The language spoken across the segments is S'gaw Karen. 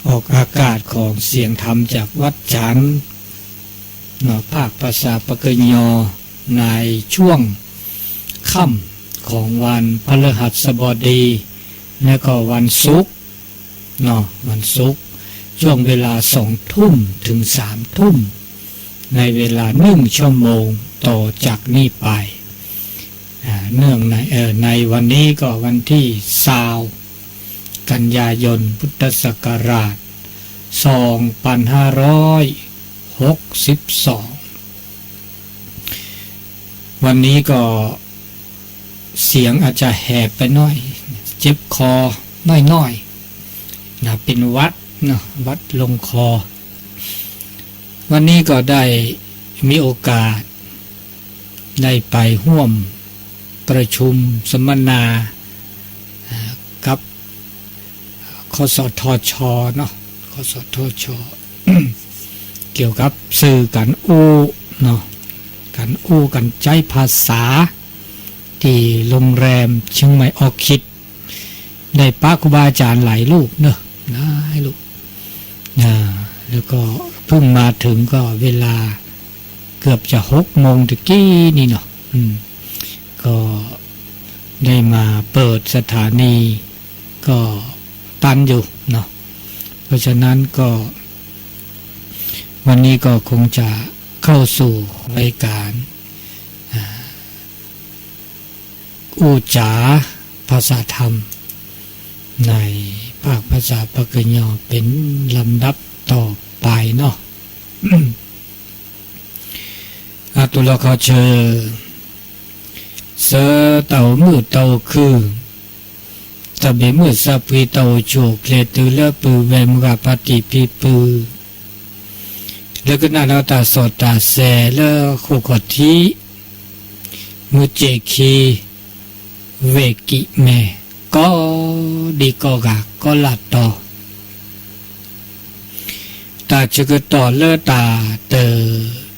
ออกอากาศของเสียงธรรมจากวัดจันทร์ เนาะ ภาคภาษาปากยอ ในช่วงค่ำของวันพฤหัสบดี และก็วันศุกร์ เนาะ วันศุกร์ ช่วงเวลาสองทุ่มถึงสามทุ่ม ในเวลาหนึ่งชั่วโมงต่อจากนี้ไป อ่า เนื่องใน เอ่อ ในวันนี้ก็วันที่ซาว กันยายน พุทธศักราช สองพันห้าร้อยหกสิบสอง วันนี้ก็ เสียงอาจจะแหบไปหน่อย เจ็บคอหน่อยๆ นะ เป็นหวัดเนาะ หวัดลงคอ วันนี้ก็ได้มีโอกาส ได้ไปร่วมประชุมสัมมนา อ่า กับ คสทช เนาะ คสทช เกี่ยวกับสื่อการอู้ เนาะ การอู้การใช้ภาษา ที่โรงแรมเชียงใหม่ออร์คิด ได้ปะครูบาอาจารย์หลายรูปเนอะ หลายรูป อ่า แล้วก็เพิ่งมาถึงก็เวลาเกือบจะหกโมงตะกี้นี่เนาะ อืม ก็ได้มาเปิดสถานี ก็ตันอยู่เนาะ เพราะฉะนั้นก็ วันนี้ก็คงจะเข้าสู่รายการ อ่า อู้จ๋าภาษาธรรม ในภาคภาษาปากยอเป็นลำดับต่อไปเนาะ အတိၢ်လီၢ်ခီဆၢ ဆၢတၢ်အိၣ်မုာ်တၢ်အိၣ်ခုၣ် တၢ်ဘၣ်မုာ်သးပှ့ၤတၢ်အိၣ်ဆူၣ်အိၣ်ချ့တုၤလၢပုၢ်ဝဲၢ်မုၢ်ဂၤဖါတံၢ်ဖံဖု လၢကနၣ်ဒီးတၢ်စီၣ်တၢ်ဆဲးလၢဃိာ်ခီၣ်ထံး မုၢ်စ့ၣ်ခံ ဝ့ၢ်ကံးမဲ ကိးဒံကိးဂၤကိးလၢ်တီၤ တၢ်ဆၢကတီၢ်လၢတၢ်တ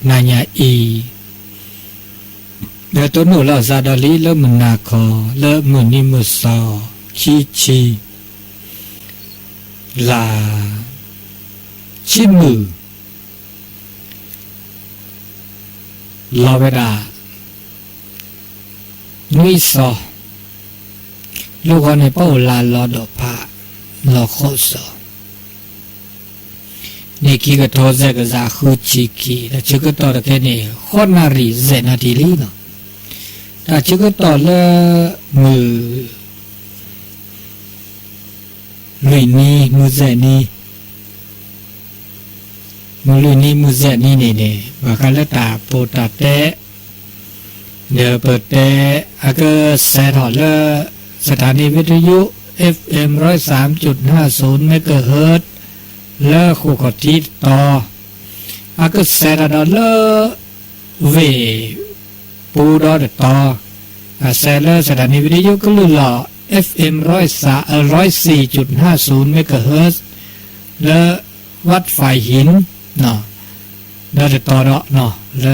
နၤညါအံၤ ဒီးတိၢ်နီၣ်လီၤစၢ်ဒီးလံလၢမုၢ်နၤခီ လၢမုၢ်နံၤမုၢ်သီ ခံဆံ လါ ဆံမုၢ် လီၤဝဲဒၣ် နွံသီ လၢဂီၤန့ၣ် ပအိၣ်လၢလီၤဒီးဖး လီၤဃိးသီ န့ၣ်ခံကထိစဲးကစးဃုဆံခံ တၢ်ဆၢကတီၢ်တခဲန့ၣ် ဃိးနၣ်ရံၣ်ယဲၢ်နၣ်ရံၣ်လံနီၤ တၢ်ဆၢကတီၢ်လၢ မုၢ် လွံၢ်နံၤမုၢ်ယဲၢ်နံၤ မုၢ်လွံၢ်နံၤမုၢ်ယဲၢ်နံၤန့ၣ်န့ၣ် ဘၣ်ဃးလၢတၢ်ပိာ်တၢ်တဲ ဒီးပတဲ အကစဲးထီၣ်လၢ สถานีวิทยุ เอฟเอ็ม ร้อยสามจุดห้าศูนย์ เมกะเฮิรตซ์ လၢဃိာ်ခီၣ်ထံးတတီၤ အကစဲးထီၣ်ဒီးလၢ ဝ့ၢ်ပူၤဒီးတတီၤ အစဲးလၢ สถานีวิทยุ ကလုာ်လီၢ် เอฟเอ็ม ร้อยสาม เอ่อ ร้อยสี่จุดห้าศูนย์ เมกะเฮิรตซ์ လၢ วัดฝายหิน ဒီးတတီၤဒီး လၢ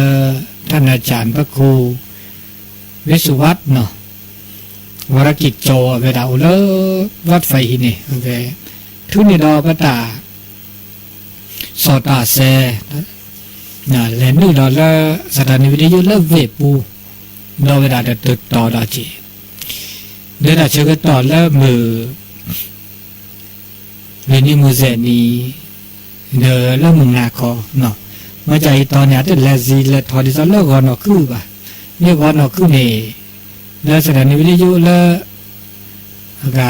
ท่านอาจารย์พระครู วิศวัฒน์ วรกิจโจ အဝဲဒၣ်အိၣ်လၢ วัดฝายหิน န့ၣ် အဝဲ ထုးန့ၢ်ဒီးပတၢ် စီၣ်တၢ်စဲး လဲၤနုာ်ဒီးလၢ สถานีวิทยุ လၢဝ့ၢ်ပူၤ ဒီးဝဲဒၣ်တတီၤဒီးက့ၤ ဒီးတၢ်ဆၢကတီၢ်လၢမုၢ် လွံၢ်နံၤမုၢ်ယဲၢ်နံၤ ဒီးလၢမုၢ်နၤခီ မ့ၢ်ကၢ်အံၤတီၤန့ၣ် အတလဲၤစံးလဲၤထီၣ်ဒ်သိးလၢဂီၤနီၢ်ခုၣ်ဘၣ်. မ့ၢ်ဂီၤနီၢ်ခုၣ်န့ၣ် လၢ สถานีวิทยุ လၢ အဂၤ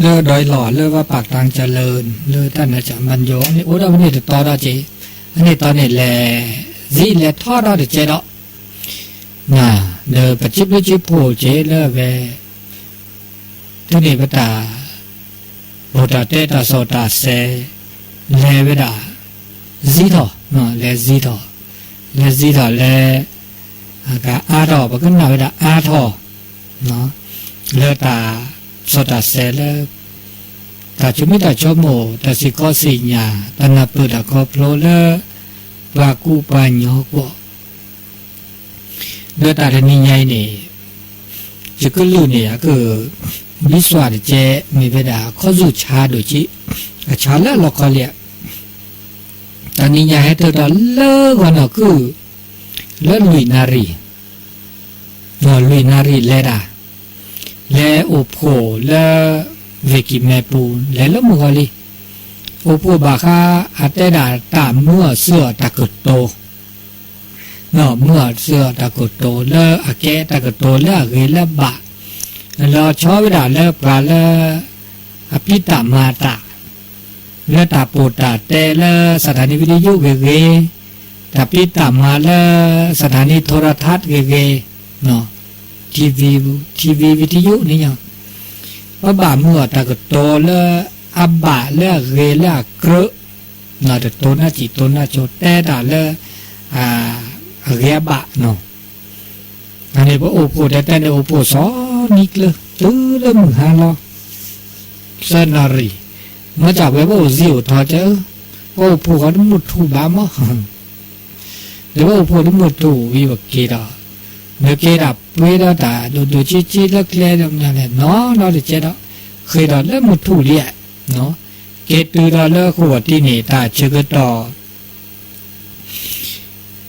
လၢဒွးလီၢ် လၢ วัดปากทางเจริญ လၢ ท่านอาจารย์บรรยง န့ၣ် အိၣ်ဒီးဝဲန့ၣ်တတီၤဒီးက့ၤ အန့ၣ်တီၤန့ၣ်လဲၤ စံးလဲၤထီၣ်ဒီးတကဲဒီး ဒီးပစံးဘျုးစံးဖှိၣ်က့ၤလၢအဝဲ ထုးန့ၢ်ပတၢ် ပိာ်တၢ်တဲတၢ်စီၣ်တၢ်စဲး လဲၤဝဲဒၣ် စံးထီၣ် လဲၤစံးထီၣ် လဲၤစံးထီၣ်လဲၤ အါထီၣ် ပကနၣ်ဝဲဒၣ်အါထီၣ် လၢတၢ်စီၣ်တၢ်စဲးလၢ တၢ်ဆိမိၣ်တၢ်ဆိကမိၣ် တၢ်စံၣ်ကီစံၣ်ညါ တၢ်နၢ်ပၢၢ်တၢ်ခီဖျိလၢ ပှၤကူပှၤညီအဂီၢ် ဒီးတၢ်တနံၤညါအံၤန့ၣ် ယကလုၢ်န့ၣ် အက ဘံစွးတကဲ မ့ၢ်ဝဲဒၣ်ခီၣ်စူၣ်ဆါဒိၣ်က့, အဆါလၢအလီခီလံ, တနံၤညါဟဲထၢၣ်ဒီးလၢဂီၤနီၢ်ခုၣ် လၢလွံၢ်နၣ်ရံၣ်, လွံၢ်နၣ်ရံၣ်လဲၤဒၣ်, လဲၤအိၣ်ဖှိၣ်လၢ ဝ့ၢ်ကံၢ်မဲပူၤ လဲၤလၢမုၢ်ဂီၤလံ, အိၣ်ဖှိၣ်ဘၣ်ဃး အတဲဒၣ်တၢ်မုၢ်အီၣ်စုအီၣ်တၢ်ကတိၤ မုၢ်အီၣ်စုအီၣ်တၢ်ကတိၤလၢအကဲတၢ်ကတိၤလၢအဂ့ၤလၢအဘၣ်, လီၤဆီဝဲဒၣ်လၢပှၤလၢ အဖံးတၢ်မၤတၢ် လၢတၢ်ပိာ်တၢ်တဲလၢ สถานีวิทยุ ဂ့ၤဂ့ၤ, တၢ်ဖံးတၢ်မၤလၢ สถานีโทรทัศน์ ဂ့ၤဂ့ၤ, TV, TV ဝံၤထံယိန့ၣ်, ပဘၣ်မုၢ်အီၣ်တၢ်ကတိၤလၢ အဘၣ်လၢအဂ့ၤလၢအကြၢး, တတိၤနၢ်စံၣ်တိၤနၢ်ဆိ တဲတၢ်လၢ အဂ့ၤအဘၣ်နီၤ. အန့ၣ်ပအိၣ်ဖှိၣ်တဲတဲန့ၣ် အိၣ်ဖှိၣ်စီၤနံၤကျၢၤ တုၤလၢမုၢ်ဟါလီၤ သၢနၣ်ရံၣ်, မ့ၢ်တၢ်ဝဲပအိၣ်စံၣ်အိၣ်ထီၣ်ကဲ, ပအိၣ်ဖှိၣ်ဃီတမုၢ်ထူၣ်ဘၣ်မး, ဒီးပအိၣ်ဖှိၣ်တမုၢ်ထူၣ်ဝံၤပက့ၤဒီး, နက့ၤဒၣ်ပှ့ၤဒီးတၢ်ဒိၣ်ဒိၣ်ဆံးဆံးလၢကျဲဒီးမနုၤလဲၣ် နီၢ်နီၢ်တကဲဒီး, ဃ့ဒီးလၢမုၢ်ထူၣ်လံ, က့ၤတုၤဒီးလၢဃိာ်ဝီၤတံၢ်န့ၣ် တၢ်ဆၢကတီၢ်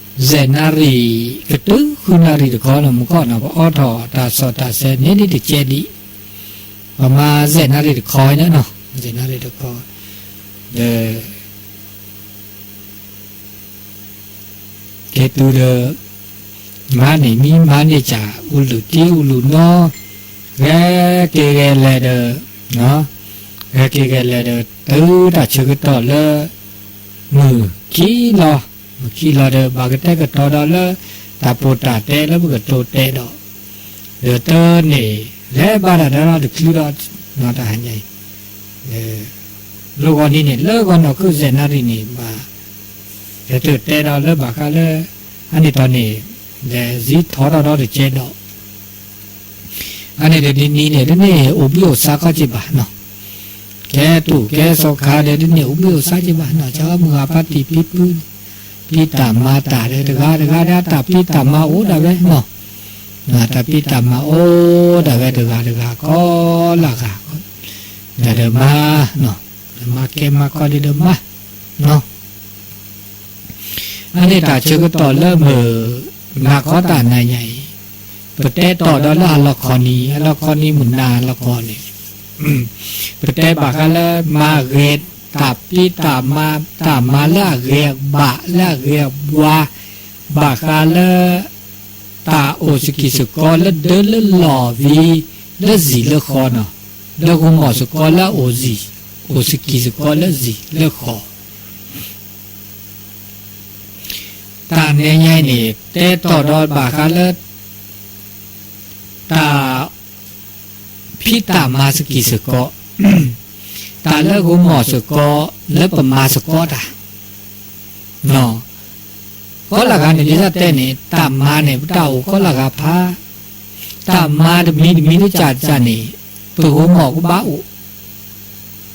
စဲးနၣ်ရံၣ် ကတုၤဃုနၣ်ရံၣ်တခီလီၤ မုၢ်ကီၢ်နီၤ ပအိးထီၣ်တၢ်စီၣ်တၢ်ဆဲးန့ၣ်ဒ်တကဲဒံး, ပမၤစဲးနၣ်ရံၣ်တခီန့ၣ်, စဲးနၣ်ရံၣ်တခီ, ဒီး က့ၤတုၤဒီး မၤန့ၢ်မံမၤန့ၢ်စၢ် အူလူၢ်တံအူလူၢ်နီၤ, ဂဲၤက့ၤဂဲၤလဲၤဒီး, ဂဲၤက့ၤဂဲၤလဲၤဒီး တုၤတၢ်ဆၢကတီၢ်လၢ မုၢ်ခံလီၤ, မုၢ်ခံလီၤဒီး ဘၣ်ကတဲာ်ကတီၤဒီးလၢ တၢ်ပိာ်တၢ်တဲလၢပကတိၤတဲဒီး, ဒီးတၢ်န့ၣ် လဲၤဘၣ်တၢ်ဒီးတချုးဒီး တဟါညါအံၤ လၢဂီၤနံၤန့ၣ် လၢဂီၤနီၢ်ခုၣ်စဲးနၣ်ရံၣ်န့ၣ် ဘၣ် ကတၢၢ်တဲဒီးလၢဘၣ်ဃးလၢ အန့ၣ်တီၢ်န့ၣ် လဲၤစံးထီၣ်ထီၣ်ဒီးတကဲဒီး, အန့ၣ်ဒီးတနံၤန့ၣ် တန့ၢ်အိၣ်ဘှံးအိၣ်ဆါခီၣ်က့ဘၣ်နီၤ, ကဲတူၢ်ကဲစီၤခါဒီး တန့ၢ်အိၣ်ဘှံးအိၣ်ဆါက့ဘၣ်နီၤ, ဆၢမုၢ်ဂၤဖါတံၢ်ဖံဖု ဖံးတၢ်မၤတၢ်ဒီးတဂၤတဂၤဒီး တၢ်ဖံးတၢ်မၤအိၣ်ဒၣ်ဝဲနီၤ, တၢ်ဖံးတၢ်မၤအိၣ်ဒၣ်ဝဲတဂၤတဂၤကိးလၢဂၤ, ဒီးမၤ ဒီးမၤကဲမၤကီဒ်ဒီးမၤနီၤ, အန့ၣ်တၢ်ဆၢကတီၢ်လၢမုၢ် နၤခီတၢ်နၤညါအံၤ, ပတဲတီၢ်ဒီးလၢအလီခီနံၤ အလီခီနံၤမုၢ်နၤလီခီန့ၣ်, ပတဲဘၣ်ဃးလၢမၤဂ့ၤ တၢ်ဖံးတၢ်မၤ တၢ်မၤလၢအဂ့ၤအဘၣ်လၢအဂ့ၤအဝါ, ဘၣ်ဃးလၢ တၢ်အိၣ်စကံၢ်စကီလၢဒၢလၢလီၢ်ဝံၤ လၢစံၣ်လၢဃီနီၤ, လၢဂိၤမီၢ်စကီလၢအအိၣ်စံၣ်, အိၣ်စကံၢ်စကီလၢစံၣ်လၢဃီ တၢ်နဲညါအံၤန့ၣ် တဲတီၢ်ဒီးဘၣ်ဃးလၢ တၢ်ဖံးတၢ်မၤစကံၢ်စကီ, တၢ်လၢဂိၤမီၢ်စကီလၢပမၤစကီတၢ် ကိးလၢဂၤန့ၣ် ဒ်တၢ်တဲန့ၣ် တၢ်မၤန့ၣ် ပတၢ်အိၣ်ကိးလၢဂၤဖး, တၢ်မၤတမံၤတမံၤတကးကးန့ၣ် ပဂိၤမီၢ်ကဘၣ်အိၣ်,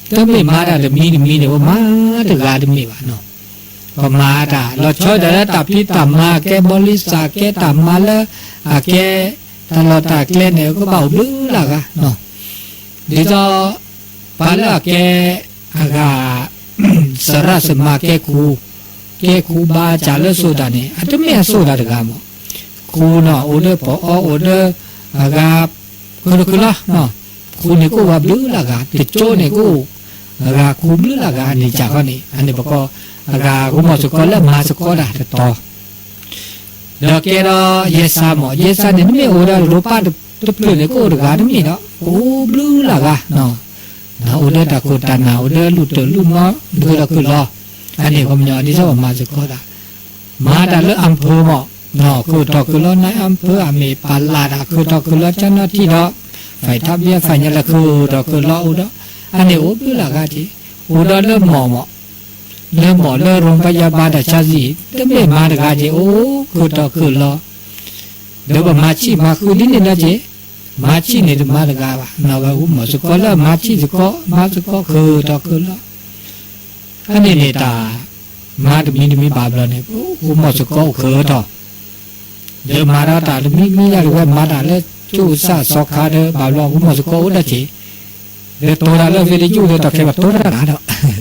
တမ့ၢ်မၤတၢ်တမံၤတမံၤန့ၣ် ပမၤတဂၤတမ့ၢ်ဘၣ်နီၤ, ပမၤတၢ်လီၤဆီဒၣ်တၢ်လၢတၢ်ဖံးတၢ်မၤ ကဲဘီလံစၢ် ကဲတၢ်မၤလၢ အကဲ တၢ်လီၢ်တၢ်ကျဲန့ၣ် ကဘၣ်အိၣ်ဘျုးလၢဂၤနီၤ, ဒ်သိး ပှၤလၢအကဲ အဂၤ စရၣ်စမၤကဲခူ, ကဲခူဘါစၢ်လၢစိၤတၢ်န့ၣ် အတမ့ၢ်အစိၤတၢ်တဂၤမး, ခူနီၤ အိၣ်ဒီးပအီ အိၣ်ဒီး အဂၤ ခိၣ်တခိၣ်လီၤ, ခူန့ၣ်ကအိၣ်ဝဲဘျုးလၢဂၤ တကၠိန့ၣ်ကအိၣ် အဂၤခူဘျုးလၢဂၤ အန့ၣ်စၢ်ဃီန့ၣ် အန့ၣ်ပကိး အဂၤဂိၤမီၢ်စကီလၢမၤစကီတၢ်တတီၤ ဒီးကဲဒီးယဲစၢ်မး ယဲစၢ်န့ၣ် နမ့ၢ်အိၣ်ဒီးရိပၢ်တဖျၢၣ်န့ၣ် ကအိၣ်တဂၤတမ့ၢ်ဒီး ကအိၣ်ဘျုးလၢဂၤ, အိၣ်ဒီးတၢ်ခိၣ်တၢ်နၢ် အိၣ်ဒီးလုၢ်တၢၢ်လုၢ်နီၢ် ဒုးဒီးခုၣ်လီၤ, အန့ၣ်ခီပညီ ဒ်သိးပမၤစကီတၢ် မၤတၢ်လၢအဖၢမး, ခုၣ်ထီၣ်ခုၣ်လီၤ နအဖၢအမ့ၢ်ပာ်လၢ်တၢ် ခုၣ်ထီၣ်ခုၣ်လီၤ ကၠၢနီၣ်ထံၣ်ဒီး ဖဲထီၣ်ဘျဲၣ်ဖဲညါလၢခုၣ်ထီၣ်ခုၣ်လီၤအိၣ်ဒီး အန့ၣ်အိၣ်ဘျုးလၢဂၤက့ၤ, အိၣ်ဒီးလၢမီၢ်မး လၢမီၢ်လၢရိၣ်ဖယါဘါတၢ်ဆါဆံး တမ့ၢ်မၤတဂၤက့ၤ အိၣ်ခုၣ်ထီၣ်ခုၣ်လီၤ, ဒီးပမၤဆံၣ်မၤဃုာ်ဒ်န့ၣ်လီၤက့ၤ, မၤဆံၣ်န့ၣ်တမၤတဂၤဘၣ်, နီၢ်ဂၤဂိၤမီၢ်စကီလၢမၤဆံၣ်စကီ မၤစကီခုၣ်ထီၣ်ခုၣ်လီၤ အန့ၣ်န့ၣ်တၢ် မၤတမံၤတမံၤဘၣ်ဘျီန့ၣ် ဂိၤမီၢ်စကီအိၣ်ခုၣ်ထီၣ်, ဒီးမၤဒီးတၢ်တမံၤမံၤယါတဝဲ မၤတၢ်လၢ ကၠိၣ်စၣ်စီခါဒီး ဘၣ်ဘျီဂီၢ်မီၢ်စ့ၢ်ကီးအိၣ်ဒီးက့ၤ, ဒီးတိၤတၢ်လၢ video ဒီး တီၢ်ခဲဘၣ်တိၤတၢ်နၤဒီး,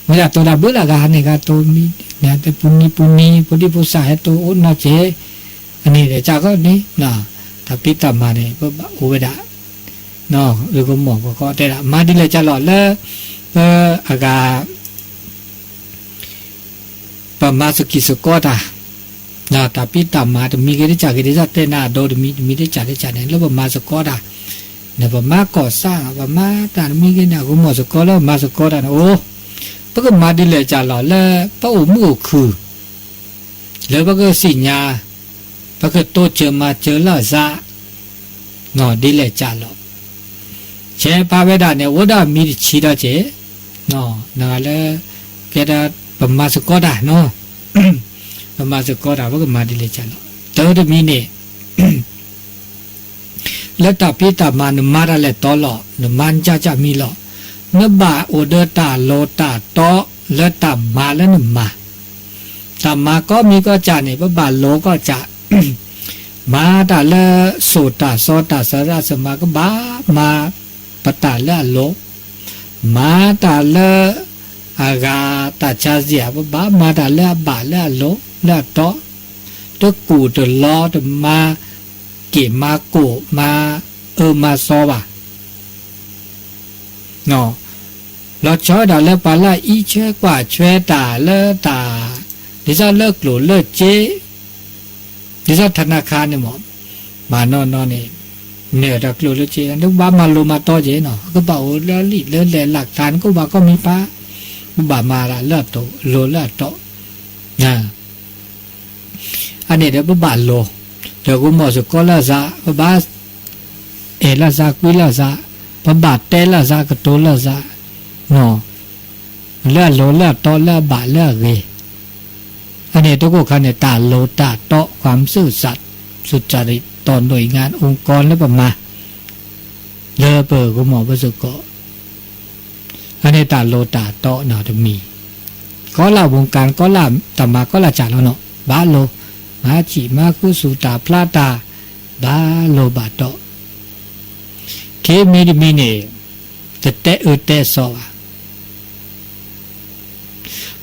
ဝဲဒၣ်တိၤတၢ်ဘၣ်လၢအဂၤန့ၣ် ဂၤတိၤမံၤ, ပူၤနံၤပူၤနံၤ ဖိဒံဖိသၣ်ဟဲတိၤအိၣ်နီၢ်က့ၤ, အန့ၣ်ဒီးကၢ်ဃီန့ၣ်, တၢ်ဖံးတၢ်မၤန့ၣ် ပဘၣ်အိၣ်ဝဲဒၣ်, ဂီၢ်မီၢ်ပှၤကီတဲဒၣ် မၤဒ်လဲၣ်ကၢ်လီၤလၢ ပအဂၤ ပမၤသကံၢ်သကီတၢ်, တၢ်ဖံးတၢ်မၤတမံၤဂ့ၤတကၢ်ဂ့ၤ ဒ်သိးတဲနၤအဒိတမံၤတမံၤတကၢ်တကၢ်န့ၣ် လၢပမၤသကိးတၢ်, န့ၣ်ပမၤကီၢ်စၢ် ပမၤတၢ်တမံၤဂ့ၤန့ၣ် အဂီၢ်မီၢ်သကိးလၢပမၤသကိးတၢ်န့ၣ်အိၣ်, ပကမၤဒ်လဲၣ်ကၢ်လီၤလၢ ပအိၣ်မုာ်အိၣ်ခုၣ် လၢပကသ့ၣ်ညါ, ပကတိစၢၤမၤစၢၤလၢအသး, ဒ်လဲၣ်ကၢ်လီၤ, ဆဲးဖးဝဲဒၣ်န့ၣ်အိၣ်ဒီးမံၤတဆံဒီးက့ၤ, နဂၤလၢ ကဲဒၣ် ပမၤသကိးတၢ်နီၤ, ပမၤသကိးတၢ် ပကမၤဒ်လဲၣ်ကၢ်လီၤ, တၢတမံၤန့ၣ် လၢတၢ်ဖံးတၢ်မၤ နမၤတၢ်လဲၤတီလီၤ, နမၤနကၢ်ကၢ်မံၤလီၤ, နဘၣ်အိၣ်ဒီးတၢ်လီၤတၢ်တီလၢတၢ်မၤလၢနမၤ, တၢ်မၤကိးမံၤကိးကၢ်န့ၣ် ပဘၣ်လီၤကိးကၢ်, မၤတၢ်လၢ စိာ်တၢ်စီတၢ်သရၣ်သမါ ကဘၣ်မၤပတၢ်လၢအလီၤ, မၤတၢ်လၢ အဂၤတၢ်ဆါစ့ၢ်ဧါ ပဘၣ်မၤတၢ်လၢအဘၣ်လၢအလီၤလၢအတီ, တကူၣ်တလီ တမၤက့ၣ်မၤကိၣ်မၤအၢမၤသီဘၣ်, လီၤဆီဒၣ်လၢပှၤလၢအအံးထွဲကွၢ်ထွဲတၢ်လၢတၢ်, ဒ်သိးလၢကျိၣ်လၢစ့, ဒ်သိးထနါခါန့ၣ်မး, မၤနီၢ်နီၢ်န့ၣ်, နတၢ်ကျိၣ်လၢစ့ နကဘၣ်မၤလိၤမၤတီက့ၤနီၤ, ကဘၣ်အိၣ်လၢလံာ်လၢလဲၢ်လၢ်ကျါ နကဘၣ်ကီၢ်မံၤပၢ်, ပဘၣ်မၤတၢ်လၢအလီၤလၢအတီ, အန့ၣ်ဒီးပဘၣ်လီၤ, ဒီးဂီၢ်မီၢ်သကိးလၢအသး ပဘၣ်အဲၣ်လၢအသးကွံလၢအသး, ပဘၣ်တဲလၢအသးကတိၤလၢအသး, လၢအလီၤလၢအတီလၢအဘၣ်လၢအဂ့ၤ, အန့ၣ်တကီၢ်ခါန့ၣ် တၢ်လီၤတၢ်တီ ความซื่อสัตย์ สุจริต ต่อหน่วยงานองค์กร လၢပမၤ လၢပဂီၢ်မီၢ်ပသကိး အန့ၣ်တၢ်လီၤတၢ်တီနီၤတမံၤ, ကီလၢ วงการ ကီလၢတၢ်မၤကီလၢကၢ်လီၤနီၤ, ဘၣ်လိာ်, မၤစံၣ်မၤဃုသူၣ်တၢ်ဖျါတၢ်, ဘၣ်လိာ်ဘၣ်တီ, ခံမံၤတမံၤန့ၣ်, တတဲအၢတဲသီဘၣ်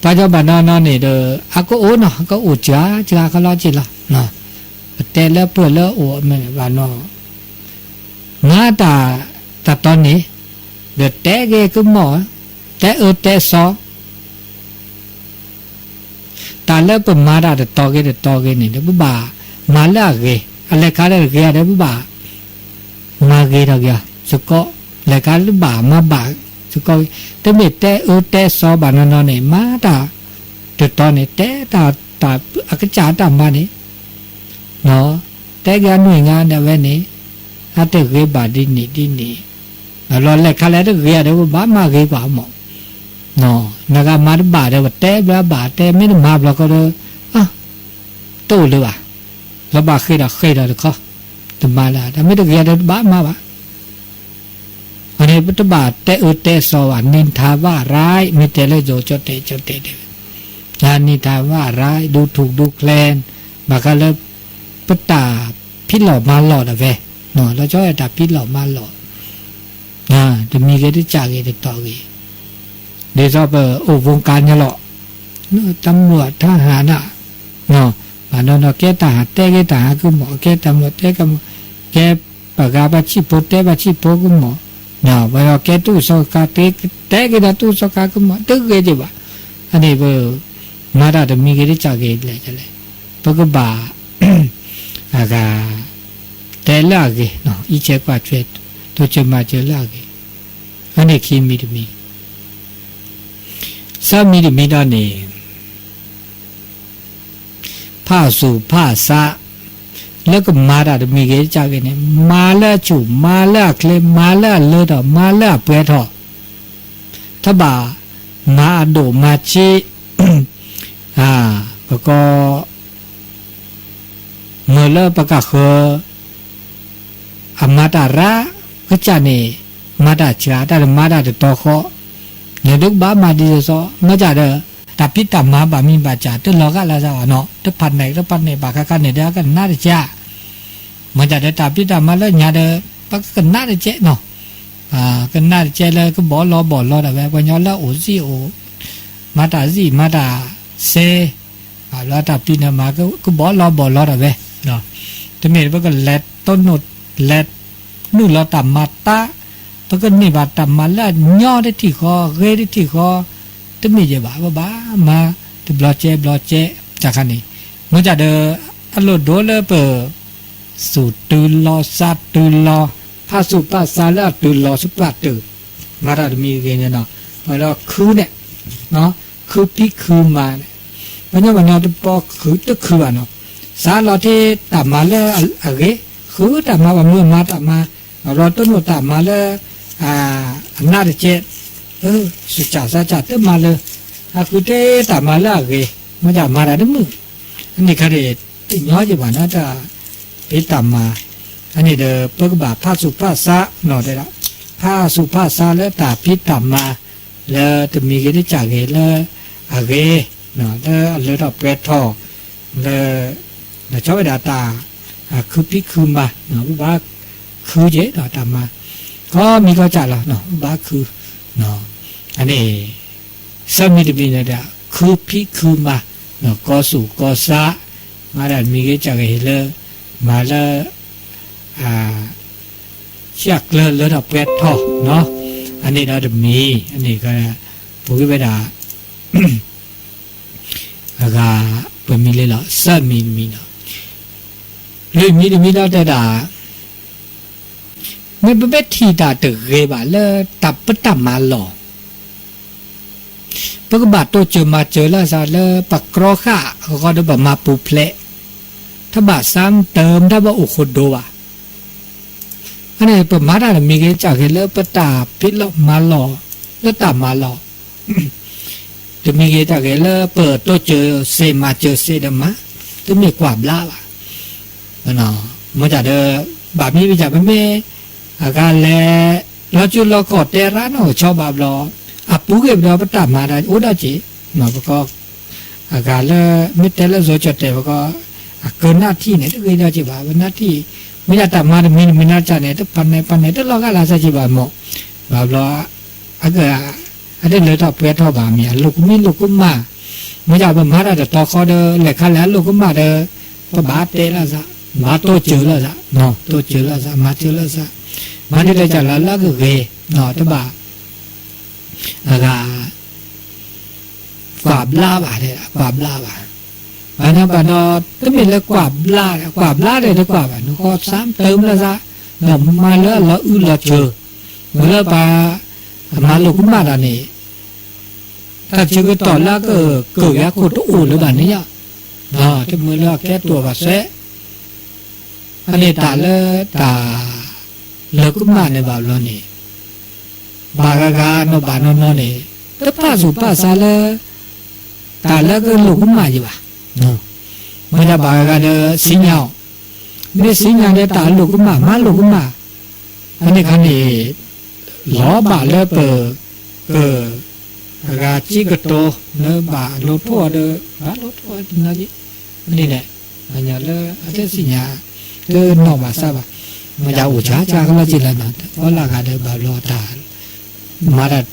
ပှၤကညီဘၣ်နီၢ်နီၢ်န့ၣ်ဒီး အကအိၣ်နီၤ ကအိၣ်စှၤစှၤကလီက့ၤလီၤ, ပတဲလၢပှဲၤလၢအအိၣ်အမဲာ်ဘၣ်နီၤ, မၤတၢ်တၢ်တီန့ၣ်, ဒီးတဲဂ့ၤကမီၣ်, တဲအၢတဲသီ တၢ်လၢပမၤတၢ်တတီၤဂ့ၤတတီၤဂ့ၤန့ၣ်ဒီး ပဘၣ်မၤလၢအဂ့ၤ, အလဲၤခါလၢတဂ့ၤဒီး ပဘၣ်မၤဂ့ၤထီၣ်က့ၤအီၤစ့ၢ်ကီး, လဲၤခါလၢတဘၣ်မၤဘၣ်စ့ၢ်ကီး, တမ့ၢ်တဲအၢတဲသီဘၣ်နီၢ်နီၢ်န့ၣ် မၤတၢ်တတီၤန့ၣ် တဲတၢ်အကစၢ်တၢ်မၤန့ၣ် တဲက့ၤအနွံဂၤန့ၣ်ဝဲန့ၣ်, အတဂ့ၤဘၣ်ဒ်န့ၣ်ဒ်န့ၣ်, ဘၣ်ဘျီလဲၤခါလဲၣ်တဂ့ၤဒီး ပဘၣ်မၤဂ့ၤကွၢ်မး, နဂၤမၤတဘၣ်ဒီး ပတဲဘျီဘၣ်တဲ မ့ၢ်တမၤဘျီဃီဒီး တအိၣ်လၢၤဘၣ်, လီၤဘၣ်ဃ့ၢ်ဒီးဃ့ၢ်ဒီးတခီ, တမၤလၢၤ တၢ်မ့ၢ်တဂ့ၤဒီးတဘၣ်မၤဘၣ် အန့ၣ်ပတဘၣ်တဲအၢတဲသီဘၣ်, နံၤထါဝၣ်ရၢ် မ့ၢ်တဲလၢယိၤကၠီတဲာ်ကၠီတဲာ်တဲဝဲ, နံၤထါဝၣ်ရၢ် ဒူထူၣ်ဒူချဲ, ဘၣ်ဃးလၢ ပတၢ်ဖံးလီၢ်မၤလီၢ်ဒၣ်ဝဲ, လီၤဆီတၢ်ဖံးလီၢ်မၤလီၢ်, တမံၤဂ့ၤတစၢ်ဂ့ၤတတီၤဂ့ၤ, ဒ်သိးပအိၣ် วงการ န့ၣ်လီၤ, တၢ်မုၢ်အထါဟးနၢ် ဘၣ်နီၢ်နီၢ်ကဲတၢ်ဟးတဲဂ့ၤတၢ်ဟးကမီၤ ကဲတၢ်မုၢ်တဲကမီၤ ကဲပှၤဂၤဘၣ်ဆံၣ်ဖိတဲဘၣ်ဆံၣ်ဖိကမီၤ, ပှၤကဲတူၢ်စီကါ တဲက့ၤဒီးတူၢ်စီကါကမီၤ တဂ့ၤဒံးဘၣ်, အန့ၣ်ပ မၤတၢ်တမံၤဂ့ၤတစၢ်ဂ့ၤလဲၣ်လဲၣ်, ပကဘၣ် အဂၤ တဲလၢအဂ့ၤ, အံးဆဲးကွၢ်ထွဲ တိစၢၤမၤစၢၤလၢအဂ့ၤ, အန့ၣ်ခံမံၤတမံၤ သၢမံၤတမံၤဒီးန့ၣ် ဖးသူၣ်ဖးသး လၢကမၤတၢ်တမံၤဂ့ၤတစၢ်ဂ့ၤန့ၣ် မၤလၢအဆူၣ် မၤလၢအချ့ မၤလၢအလၢထီၣ် မၤလၢအပှဲၤထီၣ်, တဘၣ်မၤအဒိၣ်မၤဆံး, ပကီ မ့ၢ်လၢပကဃၢၤ အမၤတၢ်ရၢ ကစၢ်န့ၣ် မၤတၢ်စှၤ တၢ်တမၤတၢ်တတီၤဃီ, နဒုးကဘၣ်မၤဒ်သိးသိး မ့ၢ်စၢ်ဒီး တၢ်ဖံးတၢ်မၤဘၣ်မံၤဘၣ်စၢ် တလီၤဂာ်လၢၤသးဘၣ်နီၤ တဖးနဲၣ်တဖးနဲၣ်ဘၣ်ခါခါန့ၣ်ဒီး ကနၣ်တစၢ် မ့ၢ်တၢ်ဒီးတၢ်ဖံးတၢ်မၤလၢညါဒီး ပကကနၣ်တကဲးနီၤ, ကနၣ်တကဲးလၢကဘီလီၤဘီၣ်လီၤဒၣ်ဝဲ ပှၤကညီလၢအိၣ်စံၣ်အိၣ် မၤတၢ်စံၣ် မၤတၢ်စဲ ဘၣ်ဘျီတၢ်ဖံးတၢ်မၤ ကဘီလီၤဘီၣ်လီၤဒၣ်ဝဲ, တမ့ၢ်ပကလဲၤတိၢ်နီၣ် လဲၤနုာ်လီၤတၢ်မၤတၢ်, ပကန့ၢ်ဘၣ်တၢ်မၤလၢအညီတထံၣ်ဃီ အဂ့ၤတထံၣ်ဃီ, တမ့ၢ်ယဲၢ်ဘၣ် ပဘၣ်မၤတဘျီကဲဘျီကဲ, တၢ်ခါန့ၣ် မ့ၢ်တၢ်ဒီး အလိၣ်ဒိလၢပ သူၣ်တုၤလီၤသးတုၤလီၤ ဖးသူၣ်ဖးသးလၢအတုၤလီၤသပှၢ်တုၤ, မၤတၢ်တမံၤဂ့ၤန့ၣ်နီၤ, ပှၤဒီးခုန့ၣ် ခုဖံးခုမၤန့ၣ်, ပှၤညီပှၤညီတပီခုတခုဘၣ်နီၤ, စးလီၤထဲတၢ်မၤလၢအဂ့ၤ, ဃုတၢ်မၤ ပှၤမုၢ်မၤတၢ်မၤ, ဘၣ်ဘျီတိၢ်နီၣ်တၢ်မၤလၢ အနးတကဲး, စူၢ်ကၢ်စးကၢ်တမၤလၢ အဃုထဲတၢ်မၤလၢအဂ့ၤ, မ့ၢ်တၢ်မၤတၢ်တမုာ်, အန့ၣ်ခါန့ၣ် တညီယဘၣ်နီၤ တၢ်ဖံးတၢ်မၤ, အန့ၣ်ဒီး ပကဘၣ်ဖးသူၣ်ဖးသးနီၤ တဲဒၣ် ဖးသူၣ်ဖးသးလၢတၢ်ဖံးတၢ်မၤ လၢတမံၤဂ့ၤတကၢ်ဂ့ၤလၢအဂ့ၤ, လၢအလၢထီၣ်ပှဲၤထီၣ်, လၢ လီၤဆီဝဲဒၣ်တၢ် ခုဖံးခုမၤ, ပဘၣ်ခုက့ၤဒီးတၢ်မၤ, ခီမံၤခီကၢ်လီၤ ပဘၣ်ခု, အန့ၣ် သၢမံၤတမံၤန့ၣ်ဒီး ခုဖံးခုမၤ, ကီသူၣ်ကီသး, မၤတၢ်တမံၤဂ့ၤကၢ်ဂ့ၤလၢ မၤလၢ ဆံၣ်ကျၢလၢထီၣ်ပှဲၤထီၣ်, အန့ၣ်ဒီးတမံၤ, အန့ၣ် ပူၤကွံာ်ဝဲဒၣ် အဂၤ ပမံၤလၢလီၤ သၢမံၤတမံၤလီၤ, လွံၢ်မံၤတမံၤဒီးတဲဒၣ် မ့ၢ်ပမ့ၢ်ထံၣ်တၢ်တဂ့ၤဘၣ်လၢ တၢ်ပတၢ်မၤလီၢ် ပကဘၣ်တိစၢၤမၤစၢၤလၢသးလၢပကြီဃာ်အဂီၢ်ဒီးပမၤပူၤဖျဲး, တဘၣ်သးတၢၢ် တဘၣ်အိၣ်ဃိဒိဘၣ်. အန့ၣ် ပမၤတၢ်တမံၤဂ့ၤ ကၢ်ဂ့ၤလၢပတၢ်ဖံးလီၢ်မၤလီၢ် လၢတၢ်မၤလီၢ် တမံၤဂ့ၤတၢ်ဂ့ၤလၢပတိစၢၤစ့မၤစၢၤစ့ဒီးမၤ, တမ့ၢ်ကွၢ်ဘျါဘၣ်. မ့ၢ်တၢ်ဒီး ဘၣ်မံမ့ၢ်တၢ် ပမ့ၢ် အဂၤလဲၤ လီၤစုလီၤခီၣ်တဲရၣ်နီၢ်ကဆီဘၣ်ဘျီ, အပူၤကွံာ်ပဒီးပတၢ်မၤဒီးအိၣ်ဒီးက့ၤ, ပကီ အဂၤလၢ မ့ၢ်တဲလၢစီၤကၠီၣ်တဲာ်ပကီ အကနၣ်ထံၣ်န့ၣ် တဂ့ၤဒီးက့ၤဘၣ်, ပနၣ်ထံၣ် မ့ၢ်ဒၣ်တၢ်မၤတမံၤတမံၤနီၢ်ကၢ်န့ၣ် တဖးနဲၣ်ဖးနဲၣ်တလီၤဂာ်လၢ်စၢ်က့ၤဘၣ်မ့ၢ်, ဘၣ်ဘျီ အက အတလၢထီၣ်ပှဲၤထီၣ်ဘၣ်မ့ၢ် အလိာ်ကမံလိာ်ကမၣ်, မ့ၢ်ဒၣ်ပမၤတၢ်တတီၤဃီဒီး လဲၤခါလဲၤအလိာ်ကမၣ်ဒီး ပဘၣ်တဲလၢ်စၢ်, ဘၣ်တိစၢၤလၢ်စၢ်, တိစၢၤလၢ်စၢ် မၤစၢၤလၢ်စၢ်, မၤဒ်လဲၣ်ကၢ်လၢ်လၢကဂ့ၤ, တဘၣ် အဂၤ ကွၢ်ဘျါဘၣ်, ကွၢ်ဘျါဘၣ်, ဘၣ်နီၤဘၣ်နီၤ တမ့ၢ်လၢကွၢ်ဘျါ, ကွၢ်ဘျါဒီးတကွၢ်ဘၣ်, နဃီသးတၢၢ်မတၤသး, ဒီးမၤလၢအလီၤအုၣ်လီၤစၢၤ, မ့ၢ်လၢပှၤ အမၤလိာ်ကမၣ်တၢ်န့ၣ် တၢ်ဆၢကတီၢ်လၢအကကၢၢ်က့ၤအခိၣ်တအိၣ်လၢၤဘၣ်န့ၣ်လီၤ, တမ့ၢ်လၢအကဲတိာ်ဘၣ်စဲး အန့ၣ်တၢ်လၢတၢ် လၢကမၣ်န့ၣ်ဘၣ်ဘျီန့ၣ် ဘၣ်ဂၤဂၤနီၢ်ဘၣ်နီၢ်နီၢ်န့ၣ် တဖးသူၣ်ဖးသးလၢ တၢ်လၢကလိာ်ကမၣ်ယံၤဘၣ်, မ့ၢ်ဒၣ်ဘၣ်ဂၤဂၤဒီးသ့ၣ်ညါအီၤ, မ့ၢ်သ့ၣ်ညါဒီးတၢ်လိာ်ကမၣ် မၤလိာ်ကမၣ်, အန့ၣ်ခါန့ၣ် လီၤဘၣ်လၢပ က အဂၤစ့ကတီၤ လၢဘၣ်လိၣ်ထိၣ်အီၤဒီး ဘၣ်လိၣ်ထိၣ်အီၤတနီၤက့ၤ, အန့ၣ်န့ၣ် ပှၤညီလၢအတသ့ၣ်ညါ တနီၢ်ဘၣ်သးဘၣ်, မ့ၢ်ယအိၣ်ဆါဆါကလီၤက့ၤလၢနီၤ အီလၢဂၤဒီးဘၣ်ဘျီတၢ် မၤတၢ်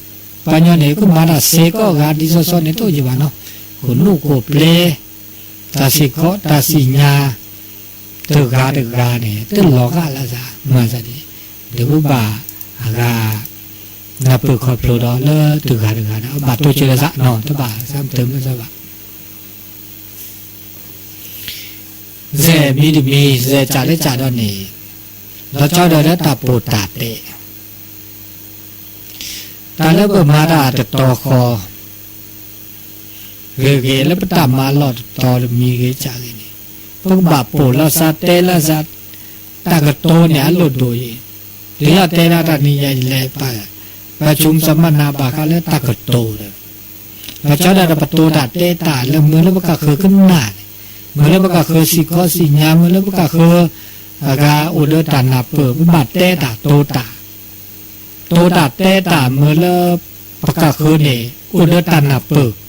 ပှၤညီန့ၣ် ကမၤတၢ်စ့ၢ်ကီးဂၤဒ်သိးသိးန့ၣ် တအိၣ်ယံၤဘၣ်နီၤ, ကိၣ်နူာ်ကိၣ်ပျဲ တၢ်စ့ၢ်ကီး တၢ်သ့ၣ်ညါ တဂၤတဂၤန့ၣ် တလီၤဂာ်လၢသး မၤသးဒ် ဒီးပဘၣ်အဂၤ နၢ်ပၢၢ်ခီဖျိဒီးလၢတဂၤတဂၤဒီး ဘၣ်တိစၢၤလၢသးနီၤ တဘၣ်သးတၢၢ်မတၤသးဘၣ်. စဲးမံၤတမံၤ စဲးကးလၢကးဒီးန့ၣ် လီၤဆီဒီးလၢတၢ်ပိာ်တၢ်တဲ တၢ်လၢပမၤတၢ်တတီၤဃီ ဂ့ၤဂ့ၤလၢပတၢ်မၤလီၢ်တတီၤတမံၤဂ့ၤကးဂ့ၤန့ၣ် ပကဘၣ်ပိာ်လီၤသးတဲလီၤသး တၢ်ကတိၤန့ၣ်အလိၣ်ဒိၣ်အံၤ တုၤလီၤတဲဒၣ်တၢ်နံၤယဲလဲၤပာ် ပှၤဆိကမိၣ်သးမၤနၤဘၣ်ဃးလၢတၢ်ကတိၤဒီး လီၤဆီဒၣ်ဒီးပတိၤတၢ်တဲတၢ်လၢမ့ၢ်လၢပကဃၢၤကနၣ်န့ၣ် မ့ၢ်လၢပကဃၢၤသ့ၣ်ခီသ့ၣ်ညါ မ့ၢ်လၢပကဃၢၤ အဂၤအိၣ်ဒီးတၢ်နၢ်ပၢၢ် ပဘၣ်တဲတၢ်တိၤတၢ် တိၤတၢ်တဲတၢ်မ့ၢ်လၢ ပကဃၢၤန့ၣ် အိၣ်ဒီးတၢ်နၢ်ပၢၢ်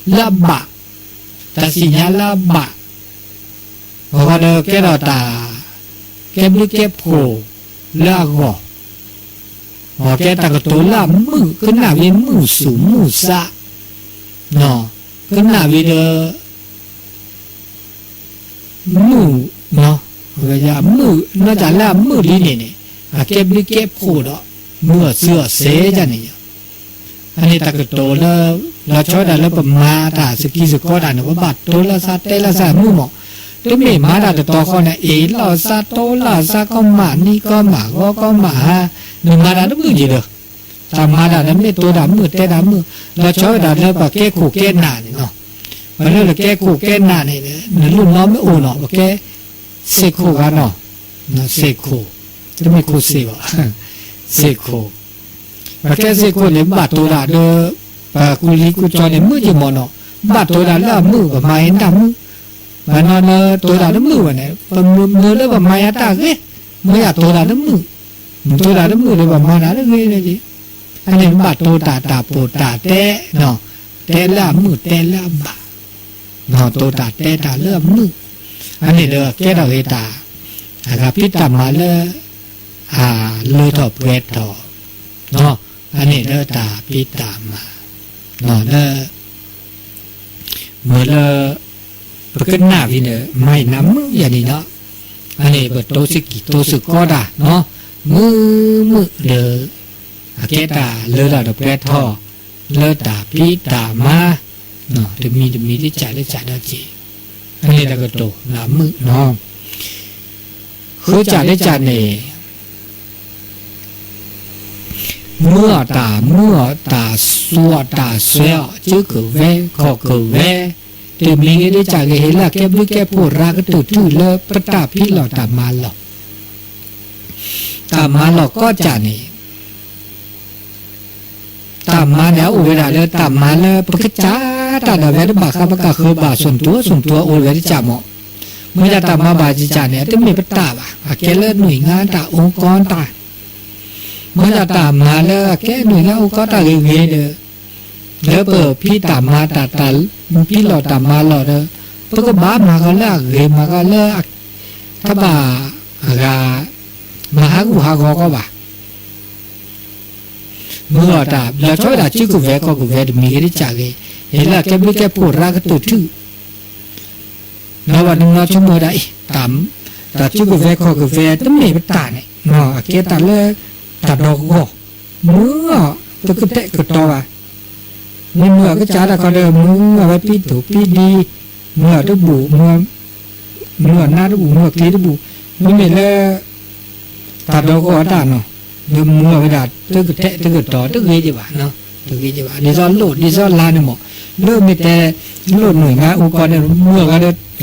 လၢအဘၣ် တၢ်သ့ၣ်ညါလၢအဘၣ် အဃိဒီးကဲထီၣ်တၢ် ကဲဘျုးကဲဖှိၣ်လၢအဂီၢ်, ကဲတၢ်ကတိၤလၢအမုာ် ကနၣ်ဝံၤမုာ်စူၣ်မုာ်စး, ကနၣ်ဝံၤဒီး မုာ်, မုာ်, နီၢ်တၢ်လၢအမုာ်လံန့ၣ်န့ၣ် အကဲဘျုးကဲဖှိၣ်ဒီး မုာ်အီၣ်စုအီၣ်စ့ဒ်န့ၣ်လီၤ. အန့ၣ်တၢ်ကတိၤလၢ လီၤဆီဒၣ်တၢ်လၢပမၤတၢ်စကံစကီတၢ်န့ၣ် ပဘၣ်တိလၢသးတဲလၢသးမုာ်မး, တမ့ၢ်မၤတၢ်တတီၤဃီန့ၣ် အ့ၣ်လိာ်သးတိလီၤသးကီမးနံၤကီမးဂီၤကီမးဟါ, နမၤတၢ်တမုာ်က့ၤဒီး တၢ်မၤတၢ်န့ၣ်မ့ၢ်တိတၢ်မုာ်တဲတၢ်မုာ်, လီၤဆီဒၣ်တၢ်လၢပကဲခိၣ်ကဲနၢ်န့ၣ်လီၤ. ပှၤလၢနကဲခိၣ်ကဲနၢ်န့ၣ် နလူၢ်နီၢ်မ့ၢ်အိၣ်နီၤ ပကဲစ့ၢ်ခိၣ်ဂၤနီၤ, စ့ၢ်ခိၣ်, တမ့ၢ်ခိၣ်စ့ၢ်ဘၣ်, စ့ၢ်ခိၣ်, ပကဲစ့ၢ်ခိၣ်န့ၣ် ဘၣ်တိတၢ်ဒီး ပကူလံကူကၠီန့ၣ် မုာ်က့ၤမးနီၤ, ဘၣ်တိတၢ်လၢအမုာ် ပမၤအံၤတၢ်မုာ်, ပနီၤနတိတၢ်တမုာ်ဘၣ်န့ၣ် ပမၢလၢပမၤယၤတၢ်ဂ့ၤ, မ့ၢ်ယၤတိတၢ်တမုာ်, နတိတၢ်တမုာ်ဒီး ပမၤတၢ်တဂ့ၤန့ၣ်, အန့ၣ်ဘၣ်တိတၢ်တၢ်ပိာ်တၢ်တဲ, တဲလၢအမုာ်တဲလၢအဘၣ်, တိတၢ်တဲတၢ်လၢအမုာ်, အန့ၣ်ဒီးကဲထီၣ်ဂ့ၤတၢ်, အဂၤဖံးတၢ်မၤလၢ အလၢထီၣ်ပှဲၤထီၣ်, အန့ၣ်လၢတၢ်ဖံးတၢ်မၤ, လၢ မ့ၢ်လၢ ပကနၣ်ဖဲန့ၣ် မၤအံၤနၤမုာ်ယၤန့ၣ်လီၤ, အန့ၣ်ပတိစ့ၢ်ကီးတိစ့ၢ်ကီးတၢ်, မုာ်မုာ်ဒီး အကဲတၢ်လၢထီၣ်ဒီးပှဲၤထီၣ် လၢတၢ်ဖံးတၢ်မၤ, တမံၤတမံၤဒ်ကးလၢကးဒီးက့ၤ, အန့ၣ်တၢ်ကတိၤလၢအမုာ်နီၤ, ဃုကးလၢကးန့ၣ် မုာ်အီၣ်တၢ်မုာ်အီၣ်တၢ် သူအီၣ်တၢ်စွဲအီၣ် စုကဝဲၤခီၣ်ကဝဲၤ, တမံၤဂ့ၤဒ်ကးဂ့ၤ ဟ့ၣ်လၢအကဲဘျုးကဲဖှိၣ်ရၤကတၢၢ်ထူၣ်လၢပတၢ်ဖံးလီၢ်တၢ်မၤလီၢ်, တၢ်မၤလီၢ်ကီကးန့ၣ် တၢ်မၤန့ၣ် အအိၣ်ဝဲဒၣ်လၢတၢ်မၤလၢပကစၢ်တၢ်ဒီးဝဲတဘၣ်ဃး ပကဃုဘၣ် ส่วนตัว ส่วนตัว အိၣ်ဝဲတကးမး, မ့ၢ်ဒၣ်တၢ်မၤဘၣ်ကးန့ၣ် တမ့ၢ်ပတၢ်ဘၣ် အကဲလၢနွံဂၤတၢ်အိၣ်ကီတၢ် မ့ၢ်ဒၣ်တၢ်မၤလၢအကဲနွံဂၤအိၣ်ကီတၢ်ဂ့ၤဂ့ၤဒီး လၢပဖံးတၢ်မၤတၢ် တၢ်ဖံးလီၢ်တၢ်မၤလီၢ်ဒီး ပကဘၣ်မၤဃီလၢအဂ့ၤ မၤဃီလၢ တဘၣ်အဂၤ မၤဟးဂူာ်ဟးဂီၤကီဘၣ်. မုာ်အီၣ်တၢ် လီၤဆီဝဲဒၣ်စုကဝဲၤခီၣ်ကဝဲၤတမံၤဂ့ၤဒ်ကးဂ့ၤ ဟ့ၣ်လၢအကဲဘျုးကဲဖှိၣ်ရၤကတၢၢ်ထူၣ် ဒီးပှၤတနီၤဆိကမိၣ်ဝဲဒၣ်အံၤ တၢ်စုကဝဲၤခီၣ်ကဝဲၤတမ့ၢ်ပတၢ်န့ၣ် အကဲတၢ်လၢတၢ်ဒီဂီၢ် မုာ်အီၣ်တကတဲာ်ကတီၤဘၣ်. မ့ၢ်မုာ်အီၣ်ကစၢ်တၢ်ခီဒီး မုာ်အီၣ်ဝဲပံတိၢ်ပံဒံ မုာ်အီၣ်တဘူၣ် မုာ်အီၣ်နါတဘူၣ် မုာ်အီၣ်ချံတဘူၣ် မ့မ့ၢ်လၢ တၢ်ဒီဂီၢ်တၢ်နီၤ ဒီးမုာ်အီၣ်ဝဲဒၣ် တကတဲာ်တကတီၤ တဂ့ၤဒံးဘၣ် တဂ့ၤဒံးဘၣ် ဒ်သိးလိၣ်ဒ်သိးလါန့ၣ်မး လၢမ့ၢ်တဲ လိၣ်နွံဂၤအိၣ်ကီန့ၣ် မုာ်အီၣ်ဂၤဒီး ပှဲၤဒီး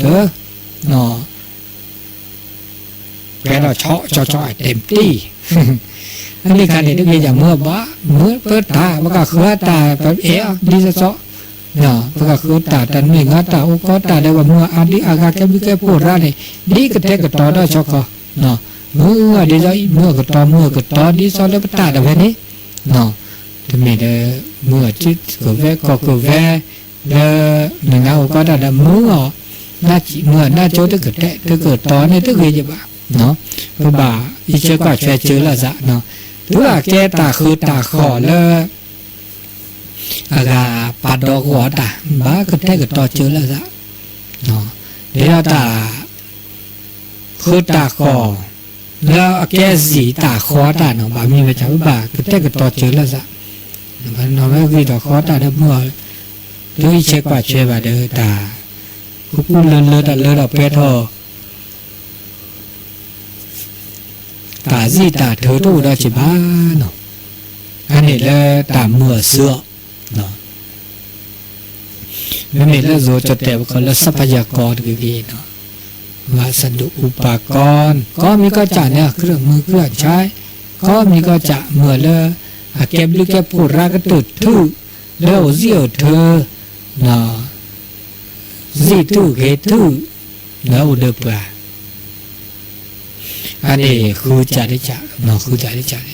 ဆီဆီဆီတဲာ်တံၢ် အန့ၣ်ခါန့ၣ် တဂ့ၤယၤမုာ်အီၣ်ဘၣ် မုာ်ပတၢ် ပကဃုအတၢ် ပအဲၣ်အီၤဒ်သိးသိး ပကဃုတၢ် တၢ်နွံဂၤတၢ်အိၣ်ကီတၢ်ဒီး ပှၤမုာ်အါဒံအါဂၤကဲဘျုးကဲဖှိၣ်ရၤန့ၣ် ဒ်ကတဲာ်ကတီၤဒီးဆီခီ မုာ်အီၣ်ဒ်သိးအံၤ မုာ်အီၣ်ကတီၤ မုာ်အီၣ်ကတီၤ ဒ်သိးလၢပတၢ်ဒၣ်ဝဲန့ၣ် တမ့ၢ်ဒီး မုာ်အီၣ်စုကဝဲၤခီၣ်ကဝဲၤ လၢ နွံဂၤအိၣ်ကီတၢ်ဒီး မုာ်အီၣ် နၢ်စံး မုာ်အီၣ်နၢ်ကၠိတကတဲာ် တကတီၤန့ၣ် တဂ့ၤဒံးဘၣ် ပဘၣ်အံးဆၢကွၢ်ဆၢစၢၤလိာ်သး တုၤအကဲတၢ်ဃုတၢ်ဃီၣ်လၢ အဂၤပာ်ဒီးဂီၢ်တၢ် ဘၣ်ကတဲာ်ကတီၤစၢၤလိာ်သး ဒ်သိးတၢ် ဃုတၢ်ဃီၣ် လၢအကဲစံးတၢ်ဃီတၢ်နီၤ ဘၣ်မနုၤဝဲ ပဘၣ်ကတဲာ်ကတီၤစၢၤလိာ်သး ပနီၤဝဲဂ့ၤဒီးဃီတၢ်ဒီးမုာ်အီၣ် တုၤအံးဆၢကွၢ်ဆၢဘၣ်ဒီး တၢ် ကူကူလၢလၢတၢ်လၢဒီးပှဲၤထီၣ် တၢ်စံးတၢ်ထုးတအိၣ်ဒီးစံးဘၣ်နီၤ အန့ၣ်လၢတၢ်မုာ်အီၣ်စုအီၣ် မ့မ့ၢ်လၢယိၤကတဲာ်ပခီၣ်လၢ ทรัพยากร တဂ့ၤဂ့ၤနီၤ วัสดุอุปกรณ์ ကိးမံၤကိးကးန့ၣ် เครื่องมือเครื่องใช้ ကိးမံၤကိးကး မုာ်လၢ အကဲဘျုးကဲဖှိၣ်ရၤကတၢၢ်ထူၣ် လၢအိၣ်စံၣ်အိၣ်ထုး စံၣ်ထူၣ်ဂ့ၤထူၣ် လၢအိၣ်ဒီးပှၤ အန့ၣ်ဃုကးဒ်ကး ဃုကးဒ်ကးန့ၣ် နွံကးဒ်ကးဒီးန့ၣ်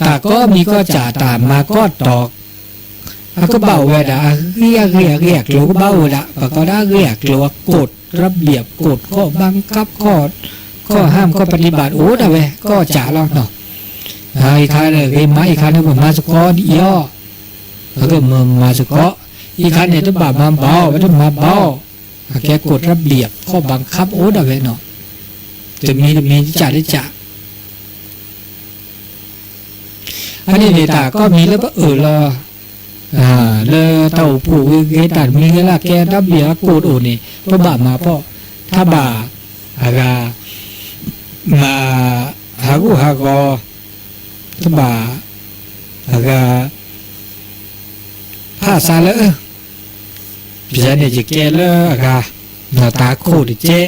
တၢ်ကိးမံၤကိးကး တၢ်မၤကီတီၤ အကဘၣ်အိၣ်ဝဲဒၣ် အဂ့ၢ်အဂ့ၢ်အဂ့ၢ်အကျိၤကဘၣ်အိၣ်ဝဲဒၣ် ပှၤကိးဒၣ်အဂ့ၢ်အကျိၤ အ code ระเบียบ code ข้อบังคับ ข้อ ข้อห้าม ข้อปฏิบัติ အိၣ်ဒၣ်ဝဲ ကီၢ်ကးလီၤနီၤ. အံၤခါန့ၣ်ဂ့ၤမး အံၤခါန့ၣ်ပမၤစ့ၢ်ကီးဒ်အံၤအီၤ, ပကမၤမၤစ့ၢ်ကီး, အံၤခါန့ၣ်တဘၣ်မၤဘၣ်အီၤ ပတမၤဘၣ်အီၤ, အကဲ code ระเบียบ ข้อบังคับ အိၣ်ဒၣ်ဝဲနီၤ, တမံၤတမံၤတကးတကး အန့ၣ်န့ၣ် တၢ်ကိးမံၤလၢပအၢၣ်လီၤ လၢတၢ်အိၣ်ဖှိၣ်ဂ့ၤဂ့ၤ တၢ်တမံၤဂ့ၤလၢကဲ ระเบียบ အ code အိၣ်န့ၣ် ပဘၣ်မၤဖီၣ်, တဘၣ်အဂၤ မၤ ဟးဂူာ်ဟးဂီၤ, တဘၣ်အဂၤ ဖးစးလၢ ပယဲန့ၣ်ယကဲလၢအဂၤ နီၢ်တၢ်ခိၣ်တကဲ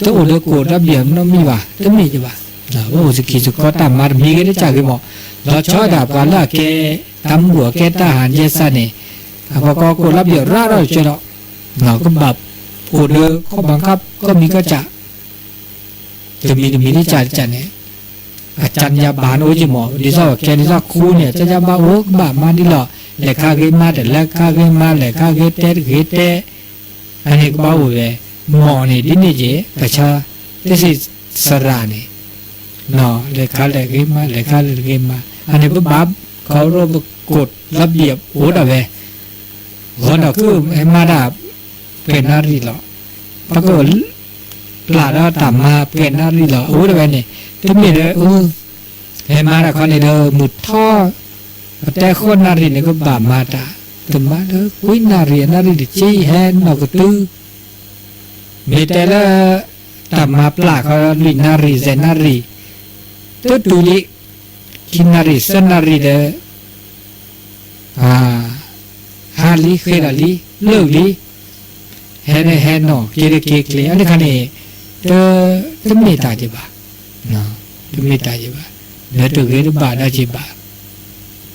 တအိၣ်လၢ code တၢ်ဘံၣ်နီတမံၤဘၣ် တမ့ၢ်ကဘၣ်, ပအိၣ်စကံစကီတၢ်မၤတမံၤဂ့ၤတကးဂ့ၤမး, လီၤဆီဒၣ်ပှၤလၢအကဲ တၢ်မူအကဲတၢ်ဟးယဲစးန့ၣ် အပှၤကီၢ် code တၢ်ဘံၣ်ရၣ်ထီၣ်တကဲဒီး ကဘၣ်အိၣ်ဒီး ข้อบังคับ ကိးမံၤကီၢ်ကး တမံၤတမံၤတကးတကးန့ၣ် အကၢ်ညါဘၣ်န့ၣ်အိၣ်က့ၤမး ဒ်သိးကဲဒ်သိးခူန့ၣ် အကၢ်ညါဘၣ်အိၣ်ကဘၣ်မၤဒ်လီၤ လဲၤခါဂ့ၤမၤတလဲၤခါဂ့ၤမၤ လဲၤခါဂ့ၤတဲတဂ့ၤတဲ အန့ၣ်ကဘၣ်အိၣ်ဝဲ မ့ၢ်န့ၣ်ဒ်န့ၣ်က့ၤ ပဆၢ တသ့စရၣ်န့ၣ် လဲၤခါလဲၤဂ့ၤမၤ လဲၤခါလဲၤဂ့ၤမၤ အန့ၣ်ပဘၣ် เคารพ กฎระเบียบ အိၣ်ဒၣ်ဝဲ ဂီၤဒီးခု ဟဲမၤတၢ် ပှဲၤနၣ်ရံၣ်လီၤ. ပက ပျၢ်ဒီးတၢ်မၤပှဲၤနၣ်ရံၣ်လီၤ အအိၣ်ဒၣ်ဝဲန့ၣ် တမ့ၢ်လၢ ဟဲမၤတၢ်ခီန့ၣ်ဒီး မုၢ်ထီ ပတဲဃိးနၣ်ရံၣ်န့ၣ် ကဘၣ်မၤတၢ် တမၤလၢ ခွံနၣ်ရံၣ် နၣ်ရံၣ်တဆံ ဟဲနီၢ်ကတုၤ မ့ၢ်တဲလၢ တၢ်မၤပျၢ်ခီ လွံၢ်နၣ်ရံၣ် သၢနၣ်ရံၣ် တတုၤလံ ခံနၣ်ရံၣ် သၢနၣ်ရံၣ်ဒီး ဟါလံ ဃ့ဒီးလံ လၢာ်လံ ဟဲဒီးဟဲနီၢ် က့ၤဒီးက့ၤကျ့ၤ အန့ၣ်ခါန့ၣ် တမ့ၢ်တၢ်က့ၤဘၣ် တမ့ၢ်တၢ်က့ၤဘၣ် ဒီးတဂ့ၤတဘၣ်ဒီးက့ၤဘၣ်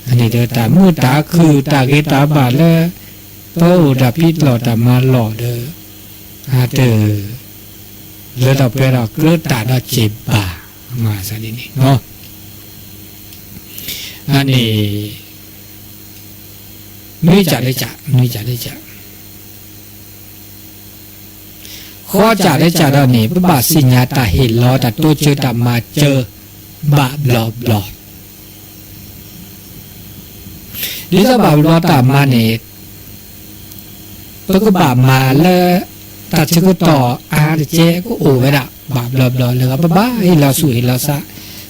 အန့ၣ်ဒီးတၢ်မုာ်တၢ်ခုၣ်တၢ်ဂ့ၤတၢ်ဘၣ်လၢ ပအိၣ်တၢ်ဖံးလီၢ်တၢ်မၤလီၢ်ဒီး အတ လၢတၢ်ပှဲၤဒီးကြၢးတၢ်ဒီးက့ၤဘၣ် မၤစၢ်ဒ်န့ၣ် အန့ၣ် နွံကးလၢကး နွံကးလၢကး ဃိးကးလၢကးဒီးန့ၣ် ပဘၣ်သ့ၣ်ညါတၢ်ဟ့ၣ်လီၤတၢ်တိစၢၤတၢ်မၤစၢၤ ဘၣ်ဘျီဘျီ ဒ်သိးဘၣ်ဘျီတၢ်မၤန့ၣ် ပကဘၣ်မၤလၢ တၢ်ဆၢကတီၢ်အါတကဲကအိၣ်ဝဲဒၣ် ဘၣ်ဘျီဘျီလၢပဘၣ်ဟ့ၣ်လီၤဆူၣ်ဟ့ၣ်လီၤစး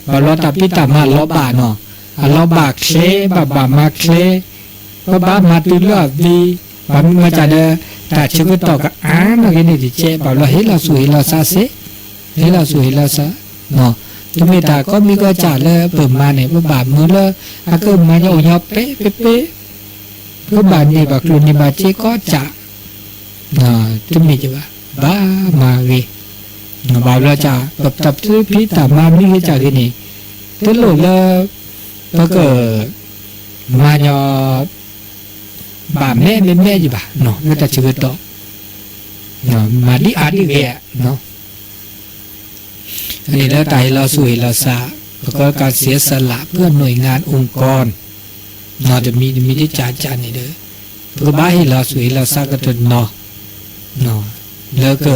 ဘၣ်ဘျီတၢ်ဖံးတၢ်မၤလီၤဘၣ်နီၤ အလီၤဘၣ်ချ့ ဘၣ်ဘၣ်မၤချ့ ပဘၣ်မၤတုၤလၢအသံ ဘၣ်မ့ၢ်မၤစၢ်ဒီး တၢ်ဆၢကတီၢ်ကအါနီၢ်က့ၤန့ၣ်တကဲ ဘၣ်ဘျီဟ့ၣ်လီၤဆူၣ်ဟ့ၣ်လီၤစးစ့ၢ် ဟ့ၣ်လီၤဆူၣ်ဟ့ၣ်လီၤစး တမ့ၢ်တၢ်ကိးမံၤကီၢ်စးလၢပမၤန့ၣ် ပဘၣ်မုာ်လၢ အကမၤညီအိၣ်ညီပဲပဲပဲ ပဘၣ်န့ၢ်ဘၣ်ကျိၣ်န့ၢ်ဘၣ်စ့ကီၢ်စး တမ့ၢ်ကဘၣ် ဘၣ်မၤဂ့ၤ ဘၣ်ဘျီစး ပတၢ်ဖံးတၢ်မၤမံၤဂ့ၤစးဂ့ၤန့ၣ် တလိၣ်လၢ ပက မၤညီ ဘၣ်မဲာ်မဲာ်မဲာ်ယဘၣ် လၢတၢ်ဆၢကတီၢ် မၤဒ်အါဒ်ဂ့ၤ အန့ၣ်လၢတၢ်ဟ့ၣ်လီၤဆူၣ်ဟ့ၣ်လီၤစး ပကီၢ်ကၢ်စ့စလး เพื่อหน่วยงานองค์กร တမံၤတမံၤတကးကးန့ၣ်ဒီး ပကဘၣ်ဟ့ၣ်လီၤဆူၣ်ဟ့ၣ်လီၤစးကတနီၤ လၢက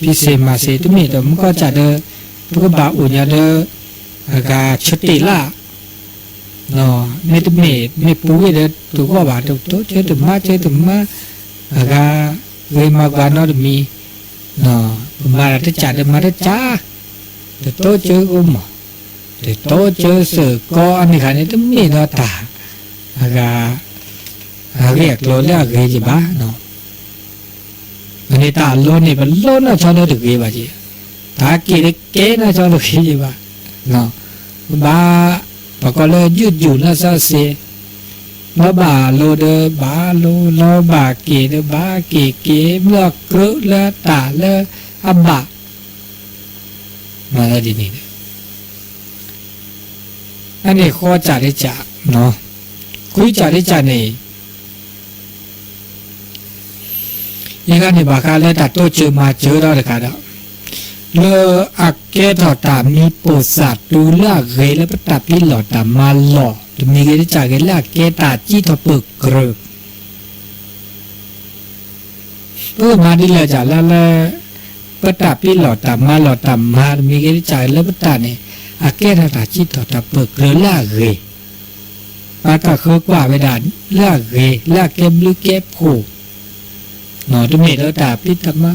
ဖံးစ့မၤစ့တမ့ၢ်ဒီး မုၢ်ကီၢ်စးဒီး ပကဘၣ်အိၣ်ညီဒီး အဂၤဆၢတဲာ်လၢ မ့တမ့ၢ် မ့ၢ်ပူၤဝဲဒီး တဂီၢ်ဘၣ် တတိစၢၤတမၤစၢၤတမၤ အဂၤ ဂ့ၤမၤဂၤနီတမံၤ ပမၤတၢ်တကးဒီးမၤတကး တတိစၢၤကမီၤ တတိစၢၤစ့ၢ်ကီး အန့ၣ်ခါန့ၣ် တမ့ၢ်ဒီးတၢ် အဂၤ အဂ့ၢ်အကျိၤလၢအဂ့ၤယဘၣ် အန့ၣ်တၢ်အလီၢ်န့ၣ် ပလီၢ်နီၢ်ဆီဒီးတဂ့ၤဘၣ်က့ၤ, တၢ်က့ၤတကဲနီၢ်ဆီတဂ့ၤဘၣ်, ဘၣ် ပကိးလၢယုၢ်ယုၢ်နီၢ်ဆီစ့, လီၤဘၣ်လိၤဒီးဘၣ်လိၤ, လီၤဘၣ်က့ၤဒီးဘၣ်က့ၤက့ၤ, မ့ၢ်အကြၢးလၢတၢ်လၢအဘၣ် မၤဒ်န့ၣ်, အန့ၣ်ဃီစးလၢစး, ခွံစးလၢစးန့ၣ်, ယဂၤန့ၣ်ဘၣ်ဃးလၢတၢ်တိစၢၤမၤစၢၤဒီးတခါဒီး, လၢအကဲထီၣ်တၢ်မံၤပိာ်သၣ်တုၤလၢအဂ့ၤလၢပတၢ်ဖံးလီၢ်တၢ်မၤလီၢ် တမံၤဂ့ၤတစးဂ့ၤ လၢအကဲတၢ်စံးထီၣ်ပၢၢ်ကြၢး ပမၤဒ်လဲၣ်ဒ်လဲၣ်လၢ ပတၢ်ပ့ၤလီၢ်တၢ်မၤလီၢ်တၢ်မၤ တမံၤဂ့ၤတစးဂ့ၤလၢပတၢ်န့ၣ် အကဲထီၣ်တၢ်စံးထီၣ်တၢ်ပၢၢ်ကြၢးလၢအဂ့ၤ, ပကဃၢၤကွၢ်ဝဲဒၣ်လၢအဂ့ၤ လၢအကဲဘျုးကဲဖှိၣ် တမ့ၢ်ဒီးတၢ်ဖံးတၢ်မၤ,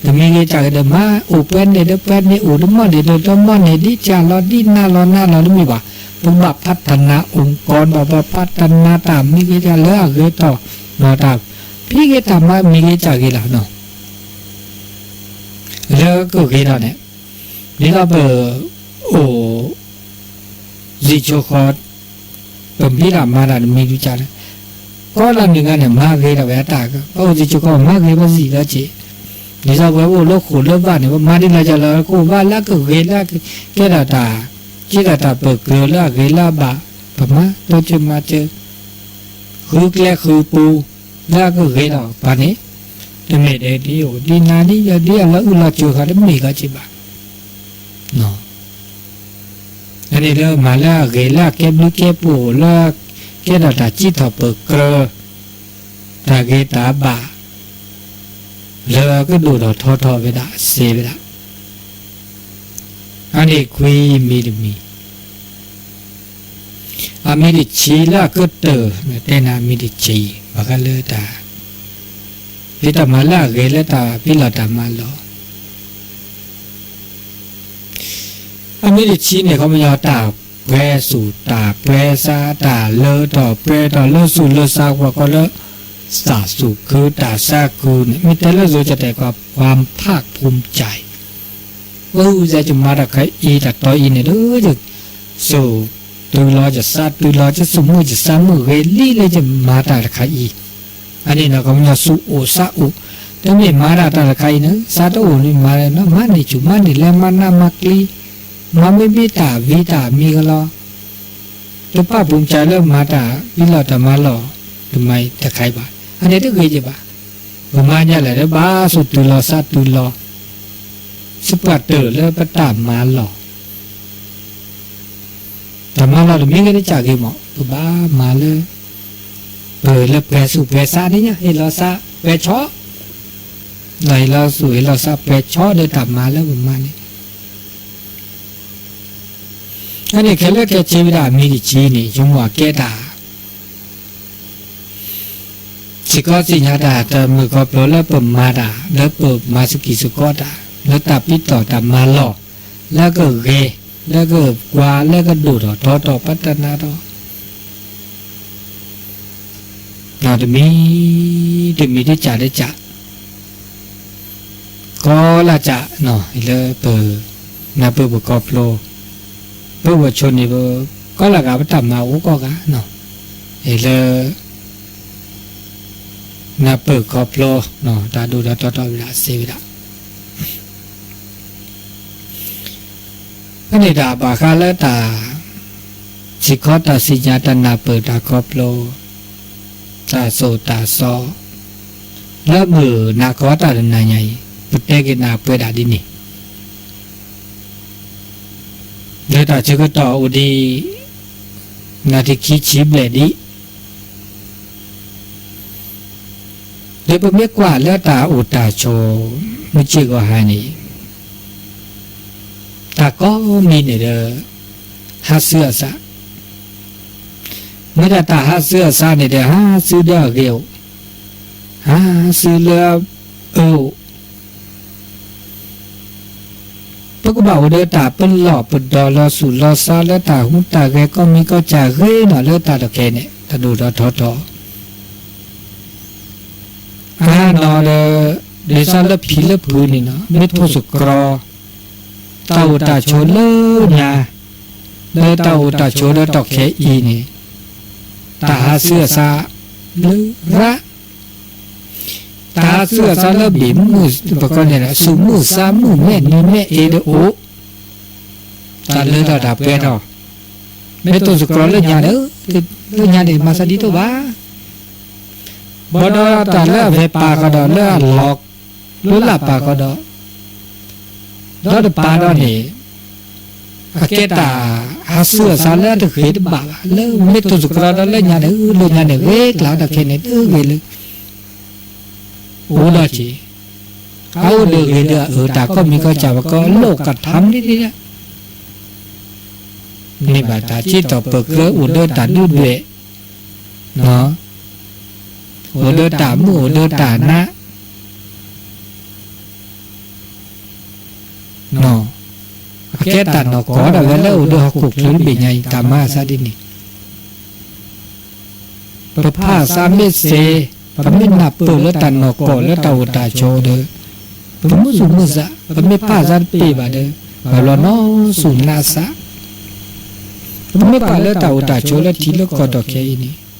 တမံၤဂ့ၤတစးဂ့ၤဒီး မၤအိၣ်ပှဲၤန့ၣ်ဒီးပှဲၤန့ၣ် အိၣ်တမီၢ်န့ၣ်ဒီးတမီၢ်န့ၣ် ဒ်တၢ်လီၤဒ်နၤလီၤနၤလီၤ တမ့ၢ်ဘၣ်. ပကဘၣ်ဖးတနၤအိၣ်ကီး ဘၣ်ပဖးတနၤတၢ်မံၤဂ့ၤတၢ်လၢအဂ့ၤထီၣ်, တၢ်ဖံးဂ့ၤတၢ်မၤမံၤဂ့ၤတစးဂ့ၤလီၤ လၢကဂ့ၤထီၣ်န့ၣ်, ဒ်သိးပ အိၣ် စံးဆိဃီ, ပမ့ၢ်တၢ်မၤတၢ်တမံၤဒုကၢ်လၢ ကီးလၢနုာ်ဂၤန့ၣ် မၤဂ့ၤထီၣ်ဝဲအတၢ်, ပအိၣ်စံးဆိဃီ မၤဂ့ၤပစံးလၢက့ၤ, ဒ်သိးပဝဲပအိၣ်လၢဃိာ်လၢဘၣ်န့ၣ် ပမၤဒ်လဲၣ်ဒ်လဲၣ်လၢဃိာ်ဘၣ်လၢကဂ့ၤလၢကဲထီၣ်တၢ်, ကဲထီၣ်တၢ်ပၢၢ်ကြၢးလၢအဂ့ၤလၢအဘၣ်, ပမၤတိစၢၤမၤစၢၤ, ဃုကျဲဃုပူၤ, လၢအကဂ့ၤထီၣ်ပှၤန့ၣ်, တမ့ၢ်ဒ်ဒ်အိၣ်ဒ်နၤဒ်ယၤဒ်အလီၤအုၣ်လီၤစၢၤဃီတမ့ၢ်ဂီၢ်က့ၤဘၣ် အန့ၣ်လၢမၤလၢအဂ့ၤလၢအကဲဘျုးကဲဖှိၣ်လၢ ကဲထီၣ်တၢ်စံးထီၣ်ပၢၢ်ကြၢး, တၢ်ဂ့ၤတၢ်ဘၣ်, လၢကဒိၣ်ထီၣ်ထီထီၣ်ဝဲဒၣ်စ့ဝဲဒၣ်, အန့ၣ်ခွံမံၤတမံၤ, အမံၤတဆံလၢအကတၢၢ်, တဲနၤအမံၤတဆံ, ဘၣ်ဃးလၢတၢ် ဖံးတၢ်မၤလၢအဂ့ၤလၢတၢ်ဖံးလီၢ်တၢ်မၤလီၢ် အမံၤတဆံန့ၣ် ခီပညီတၢ်ပှဲၤဆူၣ်တၢ်ပှဲၤဆါ တၢ်လၢထီၣ်ပှဲၤထီၣ်လၢဆူၣ်လၢဆါ ပှၤကိးလၢ သးဆူၣ်ခုတၢ်ဆါခုန့ၣ် မ့ၢ်တဲလၢယိၤကတဲာ်ကွၢ် ความภาคภูมิใจ ဝဲဟူးစဲးကမၤတၢ်ခါအံၤ တၢ်တီအံၤန့ၣ်ဒီး ယဆူၣ်တုၤလီၤ ယဆါတုၤလီၤ ယဆူၣ်မုာ်ယဆါမုာ်ဂ့ၤလံလၢယမၤတၢ်တခါအံၤ, အန့ၣ်နီၢ်ကီၢ်ပညီဆူၣ်အိၣ်ဆါအိၣ်, တမ့ၢ်မၤတၢ်တၢ်တခါအံၤန့ၣ် ဆါတအိၣ်န့ၣ်မၤ မၤန့ၢ်ဆူၣ်မၤန့ၢ်လဲၤမၤနးမၤကျံ, မၤမ့ၢ်မ့ၢ်တၢ်ဝံတၢ်မံၤကလီၤ တပာ်ပူၤစၢၤလၢမၤတၢ်ဖံးလီၢ်တၢ်မၤလီၢ် တမၤတခါအံၤဘၣ်. အန့ၣ်တဂ့ၤယဘၣ်. ပမၤညါလဲၣ်လၢဘၣ်ဆူၣ်တုၤလီၤဆါတုၤလီၤ စပှၢ်တၢၢ်လၢပတၢ်မၤလီၢ် တၢ်မၤလီၢ်တမံၤဂ့ၤတစဲးဂ့ၤမး ပဘၣ်မၤလၢ ပလၢပှဲၤဆူၣ်ပှဲၤဆါန့ၣ်ညါ ဟ့ၣ်လီၤဆါပှဲၤဆီ လီၤဟ့ၣ်လီၤဆူၣ်ဟ့ၣ်လီၤဆါပှဲၤဆီဒီးတၢ်မၤလၢပမၤန့ၣ် အန့ၣ်ခဲလၢာ်ခဲဆ့ဝဲဒၣ်အမံၤတဆံန့ၣ် ဆိကမိၣ်အကဲတၢ် စ့ၢ်ကီးသ့ၣ်ညါတၢ်တမုာ်ခီဖျိလၢပမၤတၢ် လၢပမၤစကံၢ်စကီးတၢ် လၢတၢ်ပံးတီၢ်တၢ်မၤလီၢ် လၢကဂ့ၤ လၢကကွၢ် လၢကဒိၣ်ထီၣ်ထီထီၣ်ပတနၢ်ဒီး တမံၤ တမံၤတစဲးတစဲး ကီးလၢစး လၢပ နၢ်ပၢၢ်ပခီဖျိ ပဝဲဆိန့ၣ် ကီးလၢဂၤပတၢ်မၤအိၣ်ကီးဂၤ လၢ နၢ်ပၢၢ်ခီဖျိ တၢ်ဒိၣ်ထီၣ်ထီထီၣ်ဝဲဒၣ်စ့ဝဲဒၣ် ဖဲန့ၣ်တၢ်ဘၣ်ဃးလၢတၢ် စ့ၢ်ကီးတၢ်စံၣ်ညါတၢ်နၢ်ပၢၢ်တၢ်ခီဖျိ တၢ်သိၣ်တၢ်သီ လၢမုၢ်နၤခီတၢ်တနၤညါအံၤ ပတဲက့ၤနၢ်ပှဲၤဒၣ်ဒ်န့ၣ် လၢတၢ်ဆၢကတီၢ်အိၣ်ဒံး နၣ်တံၢ်ခံဆံဘျဲၣ်ဒံး ဒီးပမ့ၢ်ကွၢ်လၢတၢ်အိၣ်တၢ်ဆိး မုၢ်ဆ့ၣ်ဂီၤဟါန့ၣ် တၢ်ကိးမံၤန့ၣ်ဒီး ဟးဆူအစါ မ့ၢ်ဒၣ်တၢ်ဟးဆူအစါန့ၣ်ဒီး ဟးဆူဒီးအဂ့ၤအိၣ် ဟးဆူလၢအအၢအိၣ် ပကဘၣ်အိၣ်ဒီးတၢ်ပလီၢ်ပဒီလီၤဆူၣ်လီၤဆါလၢတၢ်ဟူးတၢ်ဂဲၤကိးမံၤကိးစၢ်ဂ့ၤနီၢ်လၢတၢ်တခဲန့ၣ် တၢ်ဒိၣ်ထီၣ်ထီထီၣ် အါနီၢ်ဒီး ဒ်သိးလၢဖံလၢဖုးန့ၣ်နီၢ် မ့ၢ်ထိၣ်သတြီၤ တၢ်အိၣ်တၢ်ဆိးလၢညါ လၢတၢ်အိၣ်တၢ်ဆိးလၢတၢ်ခဲအံၤန့ၣ် တၢ်ဟးဆူအစါလၢရၣ် တၢ်ဟးဆူအစါလၢဘ့ၣ်မုၢ် ပကိးန့ၣ်ဒီး ဆူၣ်မုၢ်ဆါမုၢ်မဲာ်နံၤမဲာ်အ့ဒီးအိၣ် တၢ်လၢထီၣ်တၢ်ပှဲၤထီၣ် မ့ၢ်ထိၣ်သတြီၤလၢညါဒီး လၢညါန့ၣ် မၤသးဒ်သိးဘၣ် ဘၣ်ဒီးတၢ်လၢအဝဲပာ်ဃီဒီးလၢအလီၢ် လၢလၢ်ပာ်ဃီဒီး ဒီးတပာ်ဒီးန့ၣ် အကဲတၢ် အါစုအါဆါလၢအတဂ့ၤတဘၣ်ဘၣ် လၢမ့ၢ်တိၢ်သတြီဒီးလၢညါန့ၣ် လၢညါန့ၣ် ဂ့ၤကျါဒီးခဲန့ၣ် တဂ့ၤလၢ အိၣ်ဒီးက့ၤ အအိၣ်ဒီးဂ့ၤဒီးအအၢ တၢ်ကီၢ်မံၤကီၢ်စဲၣ် ပကီၢ်လိာ်ကထါမနုၤန့ၣ် မ့ၢ်ဘၣ်တၢ်စံးထီၣ်ပၢၢ်ကြၢး အိၣ်ဒီးတၢ်ဒုၣ်ဒွဲၣ် အိၣ်ဒီးတၢ်မုၢ် အိၣ်ဒီးတၢ်နး အကဲတၢ်နီၢ်ကီၢ်ဒၣ်ဝဲလၢအိၣ်ဒီးဟီၣ်ခိၣ်ချၢတဘ့ၣ်ညါအံၤ တၢ်မၤအသးဒ်န့ၣ် ပဖးအသးမ့ၢ်စ့, ပမ့ၢ်နၢ်ပၢၢ်လၢတၢ်နီၢ်ကီၢ်လၢတၢ်အိၣ်တၢ်ဆိးဒီး ပမုၢ်သူၣ်မုၢ်သး ပမ့ၢ်ဖးအသးတပ့ၢ်ဘၣ်ဒီး ပှၤဘျီနီၢ်သူၣ်နါသး ပမ့ၢ်ကွၢ်လၢတၢ်အိၣ်တၢ်ဆိးလၢထံလၢကီၢ်ထီၣ်ခဲအံၤန့ၣ်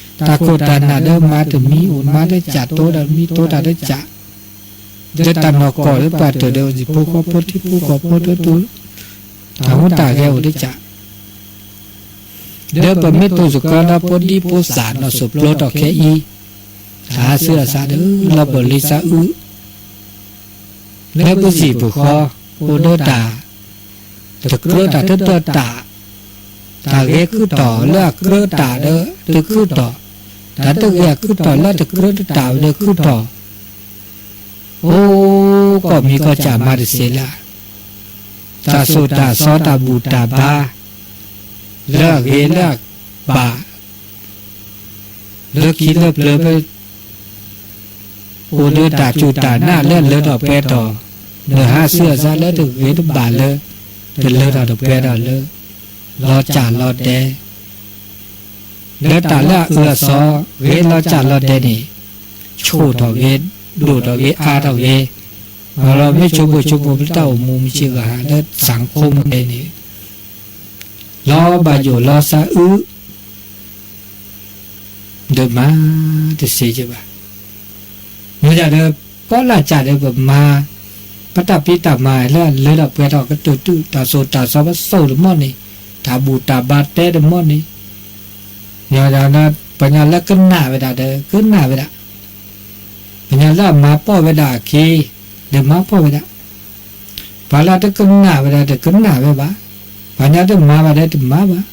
တၢ်ခိၣ်တၢ်နၢ်ဒီးမၤတမံၤ အိၣ်မၤတစး တိတၢ်တမံၤ တိတၢ်တစး ဒီးတၢ်နီၢ်ကီၢ်လၢပှၤတၢၢ်ဒီး အိၣ်စံၣ်ဖိဃီဖိ ထံဖိကီၢ်ဖိ တၢ်တိၢ် တၢ်ဟူးတၢ်ဂဲၤအိၣ်တစး ဒီးပမ့ၢ်တိၢ်သကိးဒီးဖိဒံဖိသၣ်နီၢ်စိၣ်ပျိထီၣ်ခဲအံၤ တၢ်အါစုအါဆါဒီး လီၤပၢၢ်လံသးအုး လၢပစံၣ်ပဃီ အိၣ်ဒီးတၢ် တကြၢးတၢ်တဒၢတၢ် တၢ်ဂဲၤခုၣ်ထီၣ်လၢအကြၢးတၢ်ဒီးတခုၣ်ထီၣ်, တၢ်တဂဲၤအခုၣ်ထီၣ်လၢတကြၢးတၢ်ဒီးခုၣ်ထီၣ်, အိၣ်ကီၢ်မံၤကီၢ်စဲၣ်မၤတစ့လၢ တၢ်သိၣ်တၢ်သီတၢ်ဘူၣ်တၢ်ဘါ လၢအဂ့ၤလၢအဘၣ် လၢခံလၢပျၢၤ အိၣ်ဒီးတၢ်စူၢ်တၢ်နာ်လၢအလၢထီၣ်ပှဲၤထီၣ်, ဒီးဟးဆူအသးလၢတဂ့ၤတဘၣ်လၢ တလၢထီၣ်တပှဲၤထီၣ်လၢ လီၤစၢ်လီၤတဲာ် လၢတၢ်လၢအအၢအသီ ဂ့ၤလီၤစၢ်လီၤတဲာ်န့ၣ် ဆိၣ်ထီၣ်ဂ့ၤ ဒိၣ်ထီၣ်ဂ့ၤ အါထီၣ်ဂ့ၤ, မ့ၢ်လီၤမ့ၢ်ဆိကမိၣ်ဆိကမိၣ်လၢတၢ်အိၣ်မူမုၢ်ဆ့ၣ်ဂၤဟးလၢသံၣ်ခိၣ်မူဒဲးန့ၣ် လီၤဘၣ်ယိၣ်လီၤသးအုး ဒီးမၤတစ့က့ဘၣ်. မ့ၢ်ဒၣ်ဒီး ကီလၢ်စၢ်ဒီးပမၤ ပတၢ်ဖံးတၢ်မၤလၢအလၢထီၣ်ပှဲၤထီၣ်ကတၢၢ်တုၤ တၢ်သိၣ်တၢ်သီပသိၣ်တမီၢ်န့ၣ် တၢ်ဘူၣ်တၢ်ဘါတဲတမီၢ်န့ၣ် မ့ၢ်ဒၣ်ဒီး ပှၤညီလၢကနၣ်ဝဲဒၣ်ဒီး ကနၣ်ဝဲဒၣ်, ပှၤညီလၢအမၤပိာ်ဝဲဒၣ်အခံ ဒီးမၤပိာ်ဝဲဒၣ်, ပှၤလၢတကနၣ်ဝဲဒၣ်ဒီးကနၣ်ဝဲဘၣ်, ပှၤညီတမၤဘၣ်ဒီးတမၤဘၣ်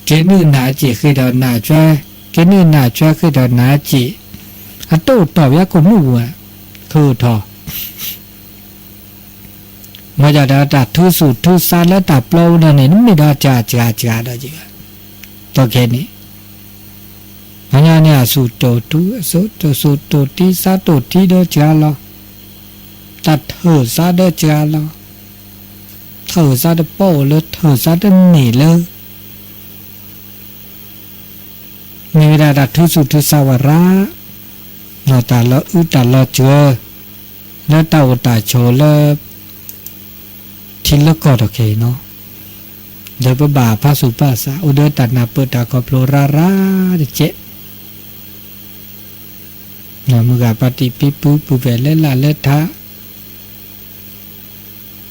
က့ၤနုာ်နၢ်စ့ၣ်ဃ့ၢ်ဒီးနၢ်ဆွဲ, က့ၤနုာ်နၢ်ဆွဲဃ့ၢ်ဒီးနၢ်စ့ၣ်, အတိၢ်တီၢ်ဘၣ်ခိၣ်မုၣ်ပူၤ, ခုၣ်ထီၣ်, မ့ၢ်ဒၣ်ဒီးတၢ်ထုးသူၣ်ထုးသးလၢတၢ်ပျီပူၤဒီးန့ၣ် နမ့ၢ်ဒီးစှၤစှၤစှၤဒီးယံၤ, ဒီးခဲန့ၣ် ပှၤညီန့ၣ် အသူၣ်တိၢ်ထူ အသူၣ်တိၢ်သူၣ်တိၢ်ထံ သးတိၢ်ထံဒီးစှၤလီၤ, တၢ်ထၢၣ်သးဒီးစှၤလီၤ, ထၢၣ်သးတပီအိၣ်လၢ ထၢၣ်သးတန့ၢ်လၢ မ့ၢ်ဝဲဒၣ်တၢ်ထုးသူၣ်ထုးသးဝဲရၣ်, ဒီးတၢ်လီၤအုးတၢ်လီၤစှၤ လၢတၢ်အိၣ်တၢ်ဆိးလၢ ထံလၢကီၢ်ထီၣ်ခဲအံၤနီၤ, ဒီးပဘၣ်ဖးသူၣ်ဖးသး အိၣ်ဒီးတၢ်နၢ်ပၢၢ်တၢ်ခီဖျိရၣ်ရၣ်တက့ၢ်, မုၢ်ဂၤပှၤတံာ်ပံပူၤ ပုၢ်ဖဲလဲၣ်လၢ်လၢထး တဂၤ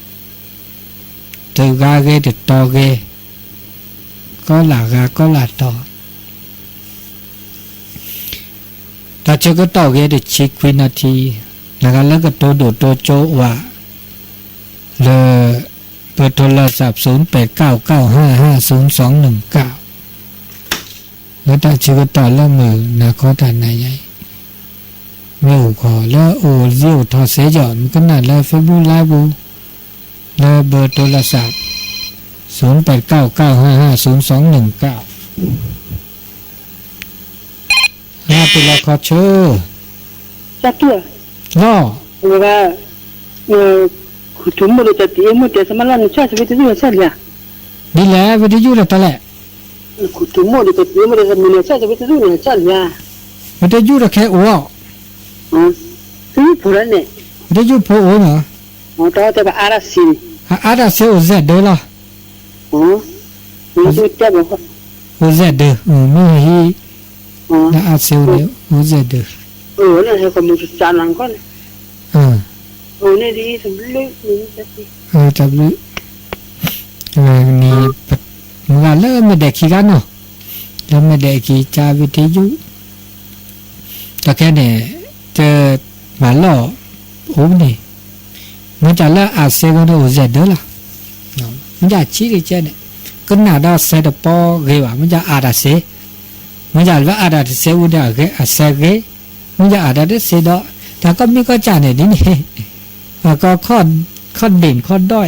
ဂ့ၤတတီၤဂ့ၤ, ကီလၢ်ဂၤကီလၢ်တီၤ, တၢ်ဆၢကတီၢ်ဂ့ၤတဆံခွံနၣ်ရံၣ်, နဂၤလၢကတိၤဒိၣ်တိၤကၠိဝဲ လၢ ပၢၤထိလၢသး သုၣ်ပၢၢ်ကၢ်ကၢ် ဟၣ်ဟၣ်သုၣ်သွင်နုၣ်ကၢ်, လၢတၢ်ဆၢကတီၢ်လၢမုၢ်နၤခီတၢ်နၤယါအံၤ, မ့ၢ်အိၣ်ခိးလၢအိၣ်သ့အိၣ်ထီၣ်သ့ကီး မ့ၢ်ကနၣ်လၢ Facebook Live ပူၤ, လၢပၢၤထိလၢသး သုၣ်ပၢၢ်ကၢ်ကၢ် ဟၣ်ဟၣ်သုၣ်သွင်နုၣ်ကၢ် ဟဲပလီခီဆၢ, လီၤ, ခူၣ်ထူမိၢ်ဒီးတၢ်တံၤအ့မိၢ်တဲ သမါလၢနဆၣ်သဝံတဒူၣ်နဆၣ်လံဧါ, ဒ်လဲၣ် ဝတယူၢ်ဒီးတၢ်လဲၣ်, ခူၣ်ထူမိၢ်ဒီးတၢ်တံၤအ့မိၢ်တဲ သမါလၢနဆၣ်သဝံတဒူၣ်နဆၣ်လံဧါ, ဝတယူၢ်ဒီးခဲအိၣ်, တယူၢ်ဖိလၢန့ၣ်, ဝတယူၢ်ဖိအိၣ်နီၤ, တဲဘၣ်အါဒၣ်စ့န့ၣ်, အါဒၣ်စ့အိၣ်စဲးဒၢလီၤ အိၣ်စဲးဒၢ, မ့ၢ်ဟံး, လၢအါစ့အိၣ်န့ၣ်အိၣ်စဲးဒၢ, န့ၣ်, တၢ်ဘျုး, မုၢ်ဂၤလၢမဲာ်ဒဲးခံဂၤနီၤ, လၢမဲာ်ဒဲးခံ ကၢ်ဝံၤတယူၢ်, တၢ်ခဲန့ၣ်, တမၤလီၢ်, အိၣ်န့ၣ်, မ့ၢ်တၢ်လၢအစဲဂီၤန့ၣ်အိၣ်စဲးဒၢလီၤ. မ့ၢ်တၢ်ဆံးတကဲန့ၣ်, ကနၣ်ဒီးစဲးတပီဂ့ၤဘၣ်, မ့ၢ်တၢ်အါတၢ်စဲး, မ့ၢ်တၢ်လၢအါတၢ်တစဲးအူန့ၣ် အစဲးဂ့ၤ, မ့ၢ်တၢ်အါတၢ်တစဲးဒီး တၢ်ကီမံကီစၢ်န့ၣ်ဒ်န့ၣ် ခီၣ်ဒ့ၣ်ခီၣ်ဒီး ခီၣ်ဒံ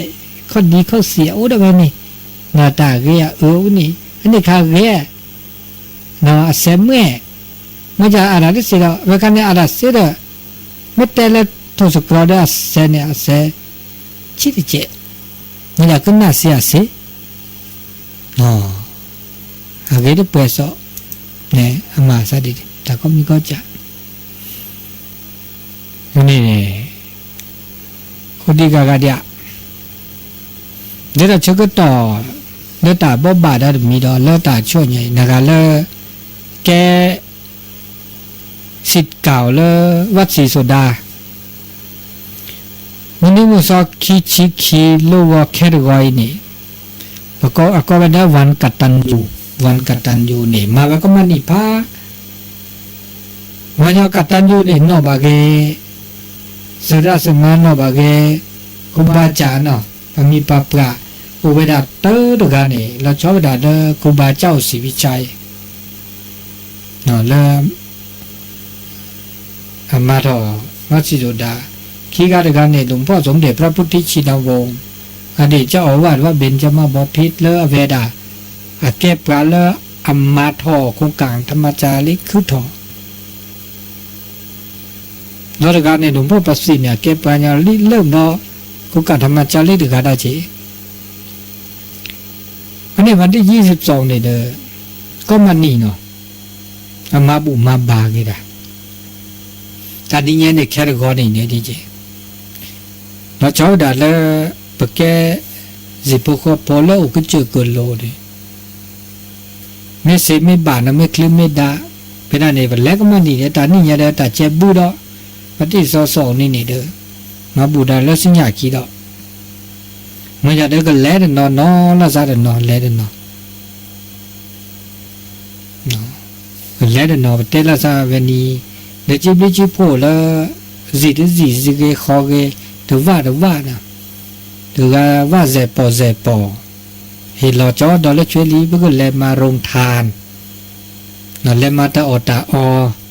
ခီၣ်စံးအအိၣ်ဒီးဝဲန့ၣ်, တၢ်ဂ့ၤအအၢအူန့ၣ် အန့ၣ်ခါဂ့ၤ အစဲးမ့ၢ်, မ့ၢ်တၢ်အါတၢ်တစဲးဒီး ဝဲခါန့ၣ်အါတၢ်စဲးဒီး မ့ၢ်တဲလၢထိၣ်စကြီၤဒီးအစဲးန့ၣ် အစဲးဆံးတကဲး, မ့ၢ်တၢ်ကနၣ်စံးအစဲး အဂ့ၤတပှဲၤစီး န့ၣ် အမၤအသးဒ်န့ၣ် တၢ်ကီမံကီစၢ် န့ၣ် အိၣ်ဒံးဂၤဂၤဒံးဧါ, ဒ်သိးဆၢကတီၢ် လၢတၢ်ဘိးဘၣ်ဒီးတမံၤဒီး လၢတၢ်ဆူညါအံၤ နဂၤလၢ ကဲ စံးကၢ်အီၤလၢ ဝၣ်စံၣ်စိၤဒၤ မုၢ်နံၤမုၢ်သီခံဆံခံ လိၣ်ဂီၤခဲတဂီၤအံၤန့ၣ် ပကိး အကိးဝဲဒၣ် ဝၣ်ကတၢၣ်ယူၣ်, ဝၣ်ကတၢၣ်ယူၣ်န့ၣ် မၤဝဲကမၣ်နံၣ်ဖး ဝၣ်ညီကတၢၣ်ယူၣ်န့ၣ် နီၣ်ဘၣ်က့ၤ စၢၤရၣ်စၢၤမါနီၣ်ဘၣ်က့ၤ ကူဘါကၠးနီၤ, ပမံၤပပှၢ် အိၣ်ဝဲဒၣ်တၢတဂၤန့ၣ် လီၤဆီဝဲဒၣ်လၢကူဘါကၠးအိၣ်စံးဝံၣ်ဆါအံၤ လၢ အမၤထီၣ် ဝၣ်စံၣ်စိၤဒၤ, ခံဂၤတဂၤန့ၣ် လူၤဖီၣ်စိမဒ့ၣ် พระพุทธชินวงศ์ အဒ့ၣ်ကၠီအီၤဝၣ် ဝၣ်ဘ့ၣ်ကၠီမါဘီဖံး လၢအဝဲဒၣ် အကဲပှၤလၢအမၤထီၣ် โครงการธรรมจารี ခုထီၣ် ဒီးတဂၤန့ၣ် လူၤဖီၣ်ပသံၣ်န့ၣ် အကဲပှၤညါလံလၢဒီး โครงการธรรมจารี တဂၤဒၣ်က့ၤ အန့ၣ် วันที่ยี่สิบสอง န့ၣ်ဒီး ကီၢ်မနံၤနီၤ အမၤဘူၣ်မၤဘါက့ၤဒၣ် တၢ်နံၤညါန့ၣ် ခဲတဂီၤန့ၣ်န့ၣ်ဒ်က့ၤ လီၤဆီဝဲဒၣ်လၢ ပကဲ စံၣ်ဖိဃီဖိလၢအိၣ်ကစၢၢ်ကလိၤန့ၣ် မ့ၢ်စ့မ့ၢ်ဘၣ်နီၤ မ့ၢ်ချုးမ့ၢ်ဒါ ဖဲဒၣ်န့ၣ် ပလဲၤကမၣ်နံၤဒီး တၢ်နံၤညါဒီး တၢ်ကဲဘုဒီး ပတံၢ်စီစီအီၤန့ၣ်န့ၣ်ဒီး မၤဘူၣ်တၢ်လၢစံၣ်ညါခံဒီး မ့ၢ်ယၤဒီးကလဲၤတနီၤနီၤ လၢ်စၢ်တနီၤ လဲၤတနီၤ ကလဲၤတနီၤ ပတဲလၢ်စၢ်ဝဲန့ၣ် ဒီးကၠံဘျံကၠံဖှိၣ်လၢ စံၣ်တစံၣ် စံၣ်ဂ့ၤဃီဂ့ၤ တဝၣ်တဝၣ်နီၤ တဂၤဝၣ်စဲးပီၣ်စဲးပီၣ် ဟ့ၣ်လီၤကၠီဒီးလၢဆွဲလံ ပကလဲၤမၤရိၣ်ထၣ် လဲၤမၤတၢ်အီၣ်တၢ်အီ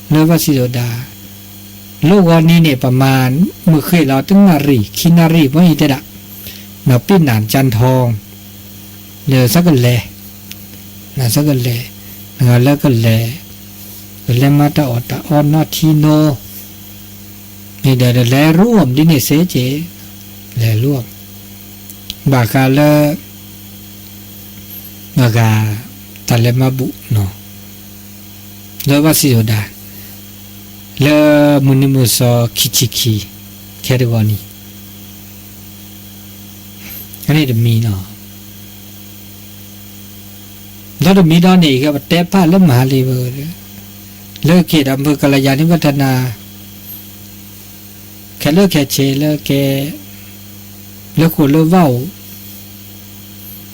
လၢဝၣ်စံၣ်စိၤဒၤ လိၣ်ဂီၤနံၤန့ၣ် ပမၤမုၢ်ဃ့ၢ်လီၤ တနၣ်ရံၣ် ခံနၣ်ရံၣ် ပှၤအံၤတဲဒၣ် နီၢ်ပံၣ်နၢ်ကၠၣ်ထီ လၢသးကလဲၤ နသးကလဲၤ နဂၤလၢကလဲၤ ကလဲၤမၤတၢ်အီၣ်တၢ်အီနီထံနိ မ့ၢ်ဒီးလဲၤရူအီၣ်ဒ်န့ၣ်စ့ၢ်ကီး လဲၤရူအီၣ် ဘၣ်ဃးလၢ ဘၣ်ဃး တၢ်လဲၤမၤဘူၣ်နီၤ လၢဝၣ်စံၣ်စိၤဒၤ လၢမုၢ်နံၤမုၢ်သီခံဆံခံ ခဲတဂီၤနံၤ အန့ၣ်တမံၤနီၤ ဒီးတမံၤဒီးန့ၣ် ကပတဲဖၣ်လၢမၤလံဘၣ် လၢက့ၤဒီးမုၢ်ကလယၤန့ၣ် ဝဲထနၢ ခဲလၢာ်ခဲဆ့လၢကဲ လၢဃိာ်လၢဝၣ်အိၣ်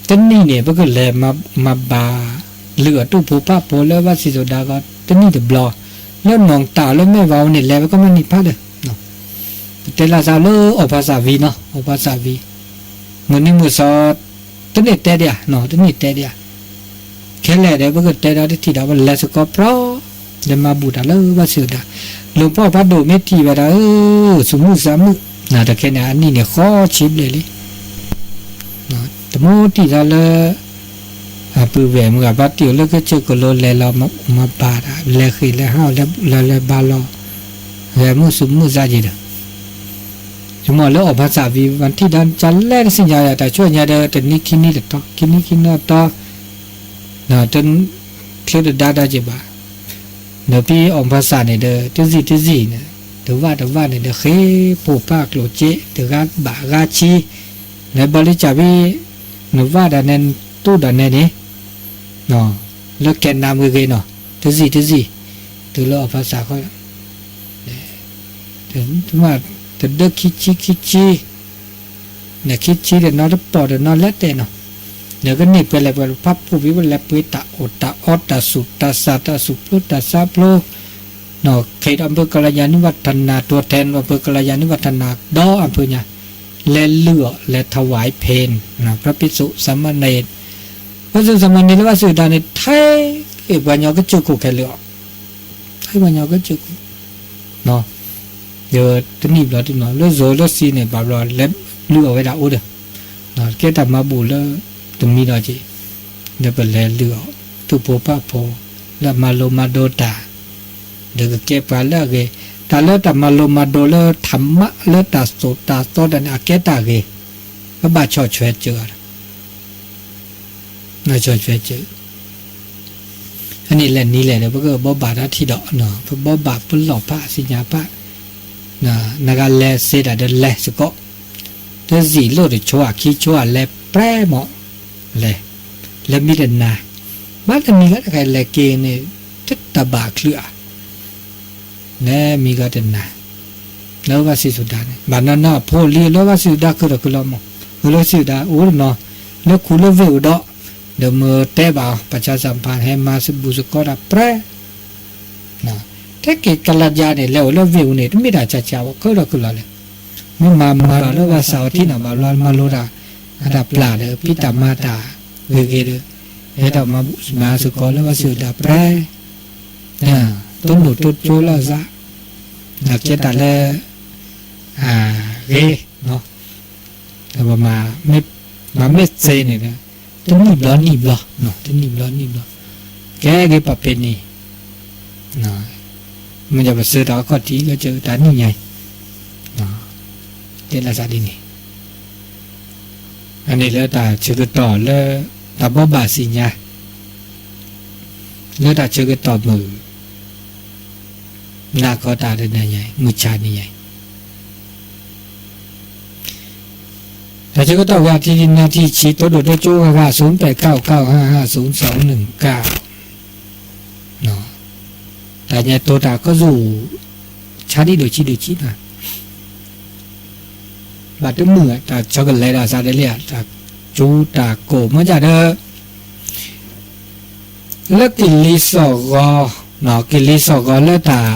တနံၣ်န့ၣ် ပကလဲၤမၤဘၣ် လုၢ်အီၣ်တူၢ်ဖိပာ်ဖိလၢဝၣ်စံၣ်စိၤဒၤဂီၤ တနံၣ်တဘျီ လၢနီၢ်တၢ်လၢမဲၢ်ဝၤအိၣ်န့ၣ် လဲၤဝဲကီၢ်မနံၤဖးဒီး ပတဲလၢ်စၢ်လၢအီၣ်ဖးစးဝံၤနီၤ အီၣ်ဖးစးဝံၤ မုၢ်နံၤမုၢ်သီ တန့ၢ်တဲဒံးဧါ တန့ၢ်တဲဒံးဧါ ခဲလၢာ်ဒီး ပကတဲဒီးတထံၣ်ဒီး ပလဲၤစ့ၢ်ကီးပြီ လဲၤမၤဘူၣ်တၢ်လၢဝၣ်စံၣ်စိၤဒၤ လူၤဖီၣ်ဖးဒိၣ်မ့ၢ်ထံၣ်ဝဲဒၣ် သုးမုၢ်သးမုၢ် တခဲန့ၣ် အနံၣ်န့ၣ်ဃီဆံဘျဲၣ်လံ တမိၢ်တံၢ်သးလၢ အပုၢ်ဝဲၢ်မုၢ်ဂၤဘါတံၢ်အိၣ်လၢကစၢၢ်ကလိလဲၤလီၤမၤဘၣ်တၢ် လဲၤဃ့ၢ်လဲၤဟး လဲၤလဲၤဘါလီၤ ဂဲၤမုၢ်သူၣ်မုၢ်သးက့ၤဒီး ဆိကမိၣ်လၢအီၣ်ဖးစးဝံၤ ပထံၣ်ဒီးကလဲၤတသ့ၣ်ညါ တၢ်ဆူညါဒီး တနံၤခံနံၤတတီၤ ခံနံၤခံနံၤတတီၤ ချၢတဒါဒီးက့ၤဘၣ် ဒီးဖဲအီၣ်ဖးစးန့ၣ်ဒီး တစံၣ်တစံၣ်န့ၣ် တဝၣ်တဝၣ်န့ၣ်ဒီး ဃ့ဖိၣ်ဖးကျိၣ်စ့ တဂၤဘၣ်ဂၤဆံ လဲၤဘီလံကၢ်ဖဲ နဝၣ်ဒီးနဲ တူၢ်ဒီးနဲန့ၣ် လၢကဲနါမ့ၢ်ဂ့ၤနီၤ တစံၣ်တစံၣ် တုၤလၢအီၣ်ဖးစးဃီ တဒၢခံဆံခံဆံ နခံဆံတနီၤတပီၢ်တနီၤလဲၤတဲနီၤ နကန့ၢ်ပှဲၤလဲၣ်ပှဲၤ ပဖးဖှိၣ်ဖဲပလဲၤပှ့ၤတၢ်အီၣ်တၢ်အီတၢ်ဆူးတၢ်ဆါ တၢ်ဆူးဖျိတၢ်ဆါဖျိ เขตอำเภอกัลยาณิวัฒนา ตัวแทนอำเภอกัลยาณิวัฒนา ဒီးอำเภอညါ လဲၤလုၢ်အီၤ လဲၤ ถวายเพล พระภิกษุสามเณร พระภิกษุสามเณร လၢဘၣ်စံၣ်ဝဲဒၣ်န့ၣ် ထဲပှၤကညီကစၢၢ်ခိၣ်ခဲလၢာ်အီၤ, ထဲပှၤကညီကစၢၢ်ခိၣ် လၢယိၤလၢစံန့ၣ် ဘၣ်ဘျီလဲၤလုၢ်အီၤဝဲဒၣ်အိၣ်ဒီး ကဲတၢ်မၤဘူၣ်လၢတမံၤဒီးက့ၤ ဒီးပလဲၤလုၢ်အီၤ သူၣ်ပိာ်ပာ်ဖှိၣ် လၢအမၤလိမၤဒိးတၢ် ဒီးကကဲပှၤလၢအဂ့ၤ, တၢ်လၢတၢ်မၤလိမၤဒိးလၢထးမးလၢတၢ်သိၣ်တၢ်သီတၢ်န့ၣ် အကဲတၢ်ဂ့ၤ, ပဘၣ်ဆီၣ်ထွဲစၢၤအီၤ ဆီၣ်ထွဲစၢၤ အန့ၣ်လဲၣ်နံၤလဲၣ်ဒီး ပကဘီဘၣ်တၢ်ထံၣ်ဒီး ပဘီဘၣ်ပလီၢ်ဖးသ့ၣ်ညါဖး, နကလဲၤစ့တၢ်ဒီးလဲၤစ့ၢ်ကီး, တစံၣ်လိၣ်တဆိဧါ ခံဆိဧါ လဲၤပြဲမး, လဲၤ, လၢမံတနၤ, ဘၣ်တနံၤလၢတခါလဲၤက့ၤန့ၣ် တတၢ်ဘၣ်ချုးဧါ လၢမံဂီၢ်တနၤ, လၢဘၣ်စံၣ်သူၣ်ဒါန့ၣ် ဘၣ်နီၢ်နီၢ်အဖိလံ လၢဘၣ်စံၣ်သူၣ်ဒါ ခုၣ်ဒီးခုၣ်လီၤမး, လၢဘၣ်စံၣ်သူၣ်ဒါအိၣ်တနီၤ လၢခူလၢဝ့ၢ်အိၣ်ဒီး, ဒီးမ့ၢ်တဲဘၣ် ประชาสัมพันธ์ ဟဲမၤစဘူးစကီးတၢ်ပြဲ, ထဲက့ၤကလၤယါန့ၣ် လဲၤအိၣ်လၢဝ့ၢ်အူန့ၣ် တမ့ၢ်တၢ်ဆါဆါဘၣ် ခုၣ်ဒီးခုၣ်လီၤလဲၣ်, မ့ၢ်မၤမၤဒီးလၢဘၣ်စးအီၤထံၣ်နီၤ ဘၣ်ဘျီမၤလိတၢ် အတၢ်ပျၢ်ဒီး ဖံးတၢ်မၤတၢ်ဂ့ၤဂ့ၤဒီး ဟဲထီၣ်မၤစဘူးစကီးလၢဘၣ်စံၣ်သူၣ်ဒါပြဲ တိၢ်နီၣ်တိၢ်ကၠိလီၤစး, ကဲတၢ်လၢ ဂ့ၤ, မၤမ့ၢ်သ့န့ၣ်ဒီး တနံၣ်ဘျီနံၣ်ဘျီ, တနံၣ်ဘျီနံၣ်ဘျီ, ကဲဂ့ၤပှၤဖဲန့ၣ်, မ့ၢ်ယပစၢၤတၢ်အခီၣ်ထံးလၢတၢ်နံၣ်ညါအံၤ, တဲလၢစးဒ်န့ၣ် အန့ၣ်လၢတၢ်ဆၢကတီၢ်လၢ တၢ်ဘီဘၣ်သ့ၣ်ညါ လၢတၢ်ဆၢကတီၢ်မုၢ် နၢ်ကီၢ်တၢ်တနံၤညါအံၤ မုၢ်ဆါနံၤညါအံၤ တၢ်ဆၢကတီၢ်ဝဲအထံးနံၣ်ထံၣ်ဆံ တိၢ်ဒိၣ်တိၢ်ကၠိဂၤဂၤ သုပဲးကၣ်အိၣ်ကၣ်အိၣ်ဟါဟါ သုစီနုၣ်ကၣ် တၢ်ညါတိၢ်တၢ်ကီၢ်စူၣ် ဆါဒံၣ်ဒိၣ်ဆံးဒိၣ်ဆံးနီၤ ဘၣ်တမုာ် တၢ်ဆီကလဲၤဒီးစးဒ်လဲၣ် တၢ်ကၠူတၢ်ကိၢ်မ့ၢ်ဒၣ်ဒီး လၢကလံၤစိးဂီၤ, ကလံၤစိးဂီၤလၢတၢ်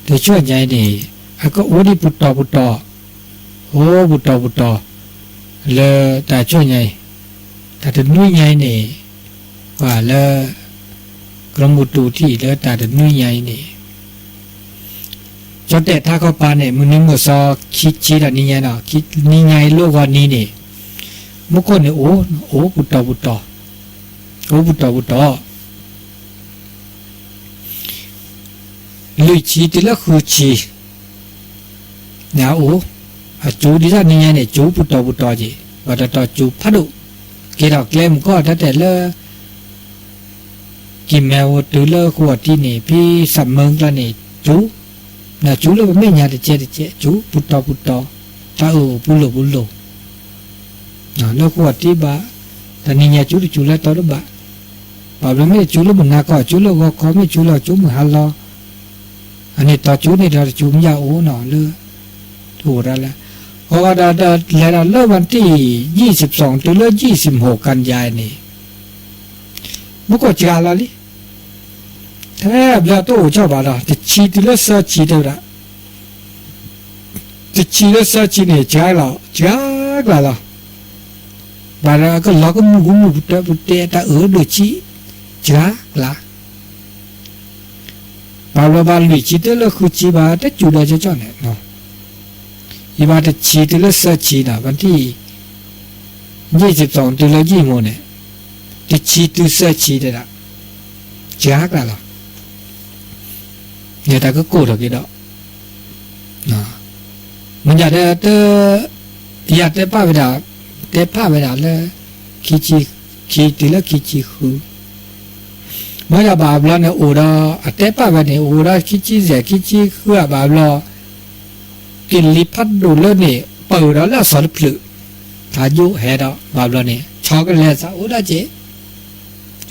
တဆူညါအံၤန့ၣ် အကအိၣ်ဒံးပူၤတီၤပူၤတီၤ, အိၣ်ပူၤတီၤပူၤတီၤ လၢတၢ်ဆူညါအံၤ, တၢ်တနွံညါအံၤန့ၣ် ပှၤလၢ ကရၢမိၢ်တူၢ်ထံၣ်လၢတၢ်တနွံညါအံၤန့ၣ် ကၠီတဲာ်ထါခီပၤန့ၣ် မုၢ်နံၤမုၢ်သီ ခံဆံဒီးနံၤညါနီၤ, နံၤညါအံၤလၢဂီၤနံၤန့ၣ် မူခိၣ်န့ၣ်အိၣ်, အိၣ်ပူၤတီၤပူၤတီၤ, အိၣ်ပူၤတီၤပူၤတီၤ လွံၢ်ဆံတုၤလၢဃုဆံ န့ၣ်အိၣ်, အကၠူဒ်သိးနံၤညါန့ၣ် ကၠူပူၤတီၤပူၤတီၤက့ၤ, ပှၤတတီၤကၠူဖးဒိၣ်, က့ၤထီၣ်ကျဲမုၢ်ကီၢ်တၢ်တဲာ်လၢ ကံၢ်မဲဝဲတုၤလၢဃိးအီၤတံၢ်န့ၣ် ဖဲစးမၢကျါန့ၣ် ကၠူ, နကၠူလၢပမဲာ်ညါတကဲတကဲ ကၠူပူၤတီၤပူၤတီၤ, တၢ်အၢၣ်အိၣ်ပူၤလိာ်ပူၤလိာ် လၢဃိးအီၤတံၢ်ဘၣ်, တနံၤညါကၠူတကၠူလၢတီတဘၣ်, ဘၣ်ဘျီမ့ၢ်ကၠူလၢမုၢ်နၤကီၢ် ကၠူလၢဂီၤခီ မ့ၢ်ကၠူလၢကၠူမုၢ်ဟါလီၤ, အန့ၣ်တီၤကၠူန့ၣ်ဒီးတကၠူမ့ၢ်ယၤအိၣ်နီၤလၢ တအိၣ်ဒၣ်လဲၣ်, အဃိဒီး လဲၤဒီးလၢဝၣ်တံၢ် ယံၣ်စံးပစီၣ် တုၤလၢယံၣ်စံးမိၢ်ကၢယါန့ၣ် မူခိၣ်စှၤလီၤလံ, ထဲဘျီတအိၣ်ကၠီၣ်ဘၣ်ဒီး တဆံတုၤလၢသၢဆံတဲဝဲဒၣ်, တဆံလၢသၢဆံန့ၣ် စှၤလီၤ စှၤကျါလီၤ, ဘၣ်ဒီးကလီၤကမူၣ်ကမူၣ်ပူၤတဲပူၤတဲတၢ်အၢၣ်ဒိၣ်ဆံး, စှၤကျါ ဘၣ်ဘျီဘၣ်လွံၢ်ဆံတုၤလၢဃုဆံဘၣ် တကၠူဒီးကၠီၣ်ကၠီၣ်န့ၣ်, ယဘၣ်တဆံတုၤလၢသၢဆံနီၤ ဝၣ်တံၢ် ယံၣ်စံးပစီၣ်တုၤလၢယံၣ်မိၢ်န့ၣ်, တဆံတုၤသၢဆံတဲဒၣ်, စှၤကျါလီၤ, ယတၢ်ကကိၢ်ထီၣ်က့ၤဒီး မ့ၢ်ဒၣ်ဒီး ယတဲပာ်ဝဲဒၣ်, တဲပာ်ဝဲဒၣ်လၢ ခံဆံ, ခံတုၤလၢခံဆံဃု, မ့ၢ်ဒၣ်ဘၣ်ဘျီန့ၣ် အိၣ်ဒီး အတဲပာ်ဝဲန့ၣ် အိၣ်ဒီးခံဆံယဲၢ် ခံဆံဃုအဘၣ်ဘျီ, ကလံၤဖးဒိၣ်လၢန့ၣ် ပၢၢ်ဒီးလၢအစီၤတဖျၢၣ်, ဖးယိၣ်ဟဲဒီး ဘၣ်ဘျီန့ၣ် ဆီကလဲၤသးအိၣ်ဒၣ်က့ၤ,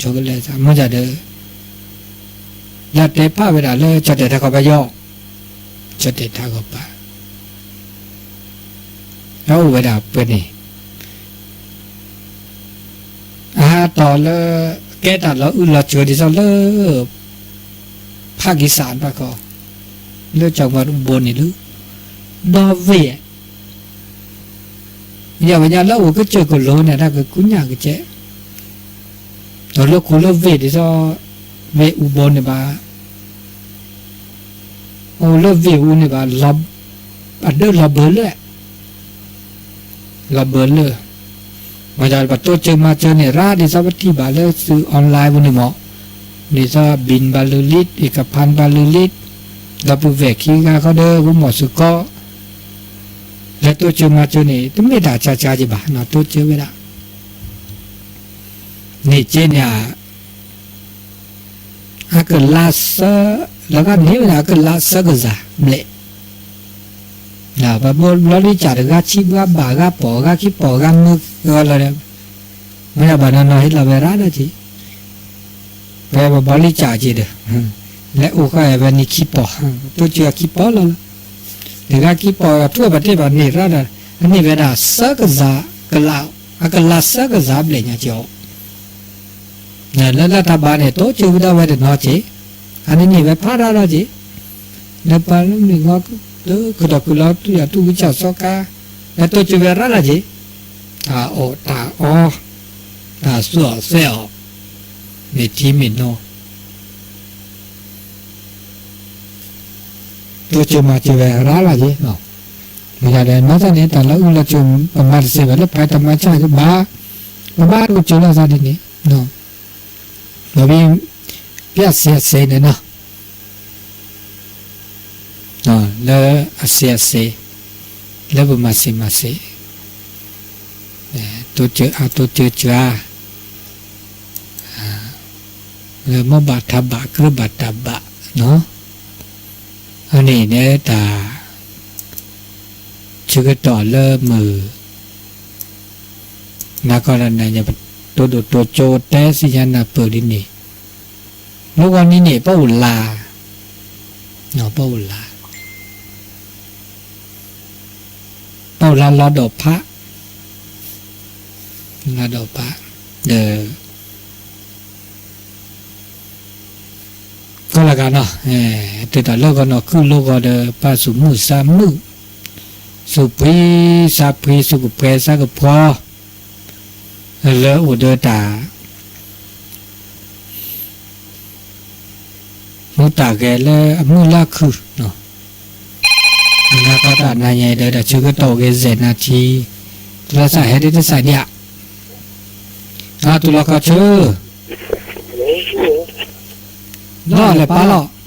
ဆီကလဲၤသး မ့ၢ်ဒၣ်ဒီး လၢတဲပာ်ဝဲဒၣ်လၢ ကၠီၣ်တဲာ်ထါခီပၤယီၤ, ကၠီၣ်တဲာ်ထါခီပၤ လၢအိၣ်ဝဲဒၣ်ပှဲၤန့ၣ်, အဟးတီၤလၢ ကဲတၢ်လီၤအုၣ်လီၤစၢၤဒ်သိးလၢ ဖးကံစးဘၣ်ခီ လၢကၠီၤဝါတဘိန့ၣ်လၢ ဒီဝ့ၢ် ယဝဲညါလၢအအိၣ်ကစၢၢ်ကလိၤန့ၣ် တၢ်ကကူညၣ်ကစဲး, ဒီးလၢခိလၢဝ့ၢ်ဒ်သိး ဝ့ၢ်အူဘိန့ၣ်ဘၣ်, အိၣ်လၢဝ့ၢ်အူန့ၣ်ဘၣ်, အဒၢလီၤဘၢလၢ လီၤဘၢလၢ, မ့ၢ်ဒ်ပတိစၢၤမၤစၢၤန့ၣ် ရၢ်ဒ်သိးပထံၣ်ဘၣ်လၢသုး online ပူၤန့ၣ်မး, ဒ်သိး bin ဘၣ်လုၢ်လံ, เอกพัน ဘၣ်လုၢ်လံ, ဒီပုၢ်ဝဲၢ်ခံဂၤဃီဒီး ပမီၤစ့ၢ်ကီး, လၢတိစၢၤမၤစၢၤန့ၣ် တမ့ၢ်တၢ်ဆါဆါက့ၤဘၣ်, တိစၢၤဝဲဒၣ် န့ၣ်က့န့ၣ် အကလါဆၢ, လၢဂၤန့ၣ်ဝဲဒၣ် အကလါဆၢကစၢ်ဘျဲၣ်, ပဘိဘျီလံကၢ်တဂၤဆံး ပှၤဘၣ်ဂၤပိာ်ဂၤခံပိာ်ဂၤမုၢ်ဂၤလီၤဒီး, မ့ၢ်ဒၣ်ဘၣ်နီၢ်နီၢ်ဟ့ၣ်လီၤဝဲရၣ်ဒီးက့ၤ, ပဝဲပဘီလံကၢ်က့ၤဒီး, လဲၤအိၣ်ဃာ်ဝဲနံၣ်ခံပိာ်, တိစၢၤခံပိာ်လီၤလီၤ, တဂၤခံပိာ် အထူအပတဲဘၣ်န့ၢ်ရၣ်ဒီး, အန့ၢ်ဝဲဒၣ်ဆၢကစၢ်ကလး, အကလါဆၢကစၢ်ဘျဲၣ်ညါက့ၤအီၤ လၢလၢတၢ်ဘါန့ၣ် တိစၢၤဝဲဒၣ်ဝဲတနီၤက့ၤ, အန့ၣ်န့ၢ်ဝဲဖးရၣ်လီၤက့ၤ, လၢပှၤလၢမုၢ်ဂီၤ လၢကဒီးကုၢ်လီၤတူၢ်ယၤတူၢ်ဝံကၢ်စီကါ, လၢတိစၢၤဝဲရၣ်လီၤက့ၤ, တၢ်အီၣ်တၢ်အီ, တၢ်သူၣ်အီၣ်သဲအီၣ်, မ့ၢ်ထံမ့ၢ်နိ တိစၢၤမၤစၢၤဝဲရၣ်လီၤက့ၤ, မ့ၢ်ဒ်လဲၣ် မ့ၢ်သးန့ၣ် တၢ်လၢအုၣ်လီၤစၢၤ ပမၤတစဲးဘၣ်လၢဖဲတမၤဆၣ်ဘၣ်, ပဘၣ်တိစၢၤလီၤသးဒ်န့ၣ်, ဒီး ပျၢ်စဲးအစဲးန့ၣ်နီၤ, လၢအစဲးအစဲး, လၢပမၤစဲးမၤစဲး, တိစၢၤအါတိစၢၤစှၤ, လၢမိၢ်ဘၣ်ထးဘၣ် ကြၢးဘၣ်တၢ်ဘၣ်နီၤ, အန့ၣ်န့ၣ်တၢ် ဆၢကတီၢ်လၢမုၢ် နၤကီၢ်နၤညါ ပတိၢ်ဒိၣ်တိၢ်ကၠိတဲသ့ၣ်ညါနၢ်ပၢၢ်ဒ်န့ၣ်, လၢဂီၤနံၤန့ၣ် ပအိၣ်လၢ်, ပအိၣ်လၢ်, ပအိၣ်လၢ်လီၤဒီးဖး, လီၤဒီးဖး, ဒီး ကီၢ်လၢကနီၤ, တုၤတၢ်လၢဂီၤနီၢ်ခုၣ်လၢဂီၤဒီး ပၢ်သူၣ်မုာ်သးမုာ်, သူၣ်ဖှံသးဖှံ သူၣ်ကပှဲၤသးကပှီၤ, လၢအိၣ်ဒီးတၢ် မူတၢ်ဂဲၤလၢအမုာ်လၢခုၣ်, နၤကီၢ်တၢ်နၤညါဒီး တၢ်ဆၢကတီၢ်ဂ့ၤ စဲးနၤထံ, လၢသးဟဲဒ်တသးဒံးဧါ, တူၢ်လီၤကီၢ်ဆၢ, လီၤလဲၤပာ်လီၤ,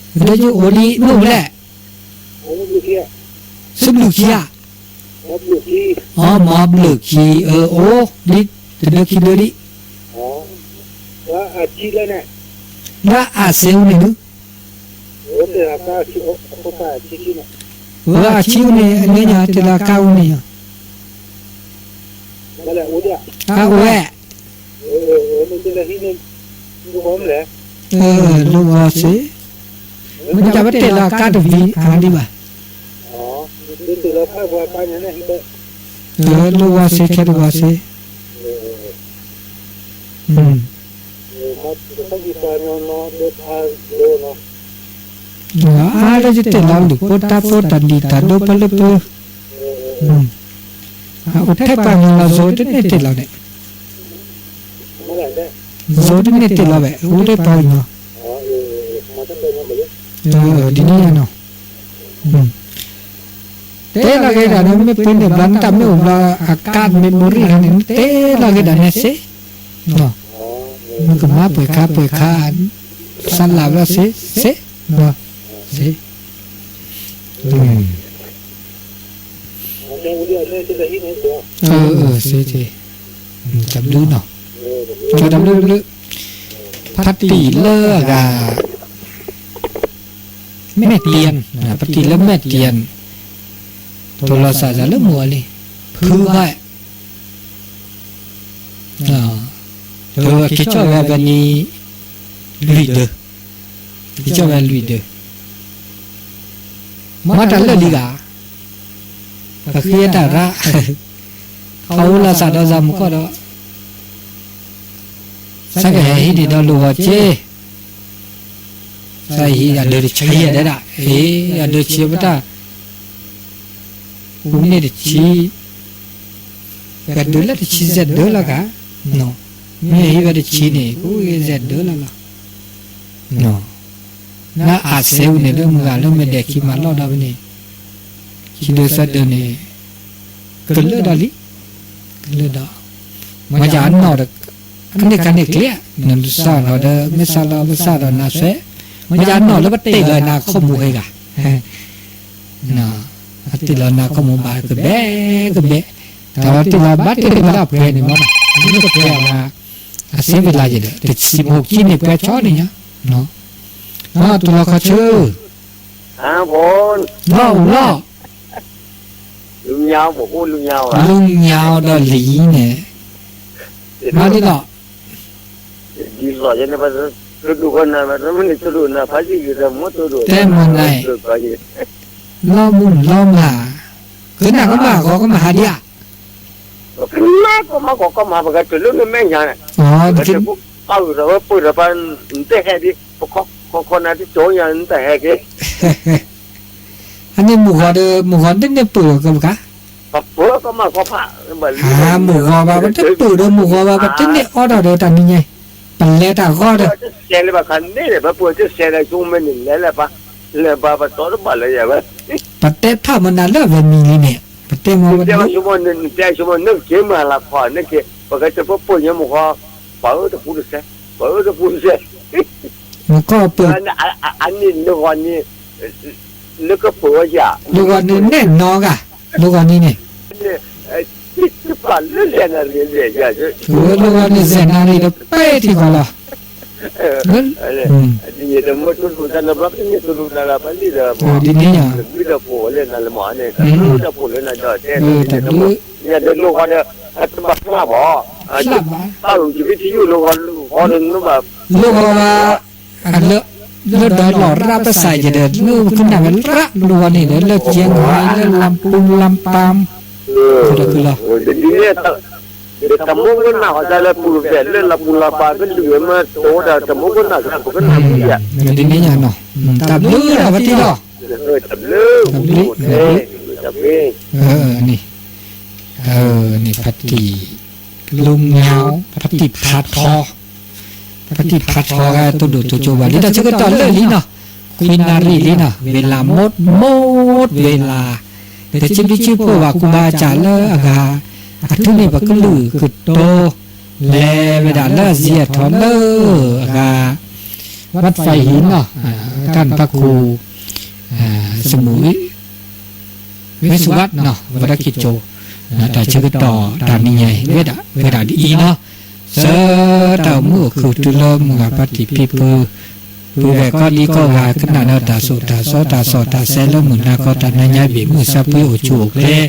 လၢယအိၣ်ဒ်နိၣ်လဲၣ်, သုဘျုးခံဧါ, အီ မၤဘျုးခံ အၢ အိၣ်ဒ်တဒၢခံဒၢဒံး, လၢအစ့အူန့ၣ်ဒုး, အစ့အူန့ၣ် အမဲာ်ညါတ့ၢ်လီၤကါအူန့ၣ်, အဝဲ လိၣ်ဂီၤစ့, မ့ၢ်တၢ်ပတ့ၢ်လီၤကါတဝံၤအါဒံးဘၣ်, လိၣ်ဂီၤစ့ ခဲတဂီၤစ့, အါလၢယတ့ၢ်လီၤလုၢ်ဖိတၢ်ဖိ တၢ်ဒိၣ်ပလၢပၢ, အိၣ်ထဲပှၤကညီလီၤ စိၤတန့ၢ်တ့ၢ်လီၤန့ၣ်, စိၤတန့ၢ်တ့ၢ်လီၤဝဲ အိၣ်ထဲပှၤကညီ, ဒ်န့ၣ်နီၤ, တဲလီၤက့ၤဒၣ်န့ၣ် မ့ၢ်ပှ့ၤန့ၢ်ဘျီ နတၢ်မ့ၢ်အိၣ်ဘျီ အကါ memory န့ၣ် နတဲလီၤက့ၤဒၣ်န့ၣ်စ့, နကမၤပှဲၤခါပှဲၤခါ, စးလၢ်ဘျီစ့, စ့, စ့ စ့, တၢ်ဘျုးနီၤ, တၢ်ဘျုးတၢ်ဘျုး, ဖါတံၢ်လၢအဂၤ မဲာ်တယၢၣ်, ဖါတံၢ်လၢမဲာ်တယၢၣ်, တိၢ်လီၤစၢ်စၢ်လၢမိၢ်အီၤလံ, ဖုဘၣ်, က့ၤဆီၣ်ဝဲအဝဲန့ၣ် လွံၢ်ဒၢး, က့ၤဆီၣ်ဝဲလွံၢ်ဒၢး, မ့ၢ်တၢ်လၢာ်လံဂၤ, ပဃ့တၢ်ရၣ်, ထီၣ်အိၣ်လၢစၢ်ဒီးစၢ်မူကီၢ်ဒီး စးကဟဲဟံးန့ၢ်ဒီးလိၣ်ဂီၤစ့, သးဟံးအဒၢးတဆံယဲၢ်ဒၣ်, အ့ အဒၢးဆံပတၢ် ပူၤန့ၣ်တဆံ, ပဒၢးလၢတဆံစဲးဒၢးလီၤက, မ့ၢ်ဟံးဝဲတဆံန့ၣ် ကအိၣ်ဂ့ၤစဲးဒၢးလီၤလီၤ. နအစဲးဝဲန့ၣ်လၢမုၢ်ဂၤလၢမဲာ်ဒဲးခံမၤလီၢ်ဒီးဖဲန့ၣ်, ခံဒၢးသၢဒၢးန့ၣ် ကလၢာ်ဒီးလံ, ကလၢာ်ဒီး, မ့ၢ်ယနီၢ်ဒီး အန့ၣ်ခါန့ၣ်ကျဲ, နစၢ်ဒီး မ့ၢ်စၢ်လီၤ မ့ၢ်စၢ်ဒီးနၤဆွဲ, မ့ၢ်ယနီၢ်လၢပတ့ၢ်လီၤနၤခိၣ်မူၤဟဲဂၤ ပတ့ၢ်လီၤနၤခိၣ်မူၤဘၣ်ကဘဲကဘဲ, တၢ်ဝဲတ့ၢ်လီၤဘၣ်တ့ၢ်လီၤဘၣ်ပှဲၤန့ၣ်မ့ၢ်, မ့ၢ်ကပှဲၤအဂၤ အစ့ဝံၤလၢ်ယဲဒီး တဆံမူၤခံန့ၣ်ပှဲၤဆီန့ၣ်ညါ, တူၢ်လီၤခီဆၢ, လီၢ်လီၢ်, လူညါဒီးလံန့ၣ်, မၤလံလီၤ တဲမနၤ, လီၤမုၢ်လီၤမၢ်, ကနၣ်ကမၣ်ဂီၤကမၣ်ဟးဒံးဧါ, ကမၣ်ကမၣ်ဂီၤကမၣ် ပကတုၤလၢနမဲာ်ညါန့ၣ်, ပကတပာ်ဂုၤထီၣ်ဝဲပှၢ်ထီၣ်ပှၤ နတဟဲဒံး, ပခီခီနၤတကၠီညါနတဟဲက့ၤ အန့ၣ်မုၢ်ဂီၤဒီး မုၢ်ဂီၤတန့ၢ်ပၢၢ်ကဘၣ်, ပှၤပၢၢ်ကမၣ်ခီဖး, မုၢ်ဂီၤဘၣ် ပတပၢၢ်ဒီးမုၢ်ဂီၤဘၣ် ပတန့ၢ်အီၣ်ထီၣ်ဒီးတၢ်နံၤညါ, ပလဲၤတၢ်ဂီၤဒီး, ပှၤတစဲးလၢၤဘၣ်ခါန့ၣ် ပှၤပၢၢ်တစဲးဒီးဆိကမိၣ်မ့ၢ်န့ၣ် လဲၤလၢၤဘၣ်, လဲၤဘၣ်ပတီၢ်တဘၣ်လၢယၤဝဲ, ပတဲဖးမနၤလၢအဝဲမံၤလံန့ၣ် ပတဲမၤဝဲ, နတဲဆိကမိၣ် နက့ၤမၤလၢခီ နက့ၤ ပကတပၢၢ်ပၢၢ်ညါမုၢ်ဂီၤ, ပှၤအၢတပူၤတစဲး, ပှၤအၢတပူၤတစဲး မုၢ်ကီၢ်ပၢၢ်, အန့ၣ်လၢဂီၤန့ၣ်, လၢကပၢၢ်ဝဲယၤ, လၢဂီၤန့ၣ်နဲၣ်နီဂၤ, လၢဂီၤန့ၣ်န့ၣ်, ပာ်လၢလဲၤနၤရံၣ်လဲၤယၤ, လၢဂီၤန့ၣ်လဲၤနၤရံၣ်ဒီးပဲထံၣ်ဃီလီၤ, ဒ်န့ၣ်တမ့ၢ်တူၢ်လိာ်တၢ်နဘျီ တမ့ၢ်တူၢ်လိာ်တၢ်လၢပှၤလံဒီး, ဒ်န့ၣ်ညါ, တၢ်ပူၤလၢနၤလၢမၤန့ၣ်, တၢ်ပူၤလၢနၤဒီးတဲ, ယၤဒီးလၢဂီၤဒီး, တဘၣ်ဖျါဘၣ်, ဖျါဘၣ်, ပာ်ဂုၤကဘ့ၣ်ထံယိာ်လၢဂီၤ, ဂီၤဒီးနဘၣ်, လၢဂီၤဘၣ်, လၢ, လၢဒီးလီၤရၣ်ပစးယဲဒီး လၢပကနၣ်ဝဲရၣ်လၢဂီၤန့ၣ်ဒီး လၢကဲဂီၤလၢလၢပူၤလၢပၢ်, ကဒီးကလီၤ ဒ်န့ၣ်, ဒီးတၢ်မူကနၣ်ဃီတၢ်လၢပူၤဖျဲးလၢလၢပူၤလၢပၢ်ကလုာ်ဝဲမ့ၢ်တိဒီးတၢ်မူကနၣ်ကပကနၣ်ဖုယၤ, ဒ်န့ၣ်ညါနီၤ, တၢ်ဘျုးလီၤပတံၢ်လီၤ, တၢ်ဘျုး, တၢ်ဘျုး, တၢ်ဘျုး, န့ၣ်, န့ၣ်ဖါတံၢ်, လူညါ, ဖါတံၢ်ဖးထီ ဖါတံၢ်ဖးထီဂၤ တိၢ်ဒိၣ်တိၢ်ကၠိဘၣ်လံ တၢ်ဆၢကတီၢ်လၢာ်လံနီၤ, ခွံနၣ်ရံၣ်လံနီၤ, ဝ့ၤလၢ်မူတ်းမူတ်းဝ့ၤလၢ်, ဒီးစံးဘျုးစံးဖှိၣ်ဘၣ်ကူဘၣ်ကၢ်လၢအဂၤ, အထူးန့ၣ်ပကလုာ်ကတိၤ, လဲၤဝဲဒၣ်လၢအစံးအထီၣ်လၢအဂၤ, ဝးဖဲဟံနီၤ, တၢ်နဖးခိၣ်, စမူၤ ဝ့ၢ်စူၤဘၣ်နီၤ ဝဲဒၣ်က့ၤကၠိ, တၢ်ဆၢကတီၢ်တၢ်နံၤညါအံၤ ဝဲဒၣ်ဝဲဒၣ်ဒ်အံၤနီၤ, ဆၢတၢ်အိၣ်မူအိၣ်ခုၣ်တုၤလၢမုၢ်ဂၤဖါတံၢ်ဖံဖု, ပုၢ်ဝဲၢ်ကိးဒံကိးဂၤ ကနၣ်ဒီးတၢ်ဆိၣ်တၢ်ဆီတၢ်စီတၢ်ဆှံလၢမုၢ်နၤခီ တၢ်နါညါဘ့ၣ်မုၢ်ဆါဖှံအိၣ်ဆူၣ်အိၣ်ချ့,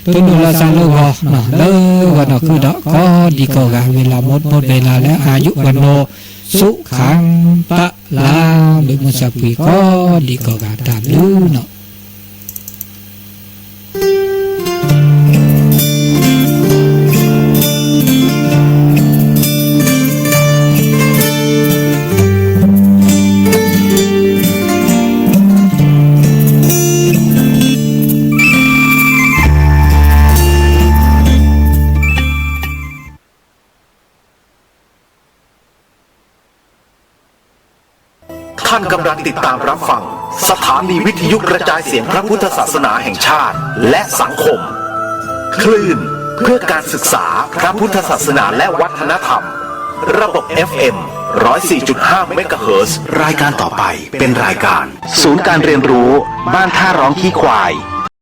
တိၢ်နီၣ်လီၤသးလၢဂီၤနီၤ လၢဂီၤနီၢ်ခုဒီး ကိးဒံကိးဂၤ ဝ့ၤလၢ်မူတ်းမူတ်းဝ့ၤလၢ်လၢအယုၢ်ဝနီၤ ဆူၣ်ခၣ်ပၢ်လၢ် ဘ့ၣ်မုၢ်ဆါဖှံကိးဒံကိးဂၤ တၢ်ဘျုးနီၤ. ท่านกำลังติดตามรับฟัง สถานีวิทยุกระจายเสียงพระพุทธศาสนาแห่งชาติ และสังคม คลื่นเพื่อการศึกษาพระพุทธศาสนาและวัฒนธรรม ระบบ เอฟเอ็ม ร้อยสี่จุดห้า เมกะเฮิรตซ์ รายการต่อไปเป็นรายการ ศูนย์การเรียนรู้บ้านท่าร้องขี้ควาย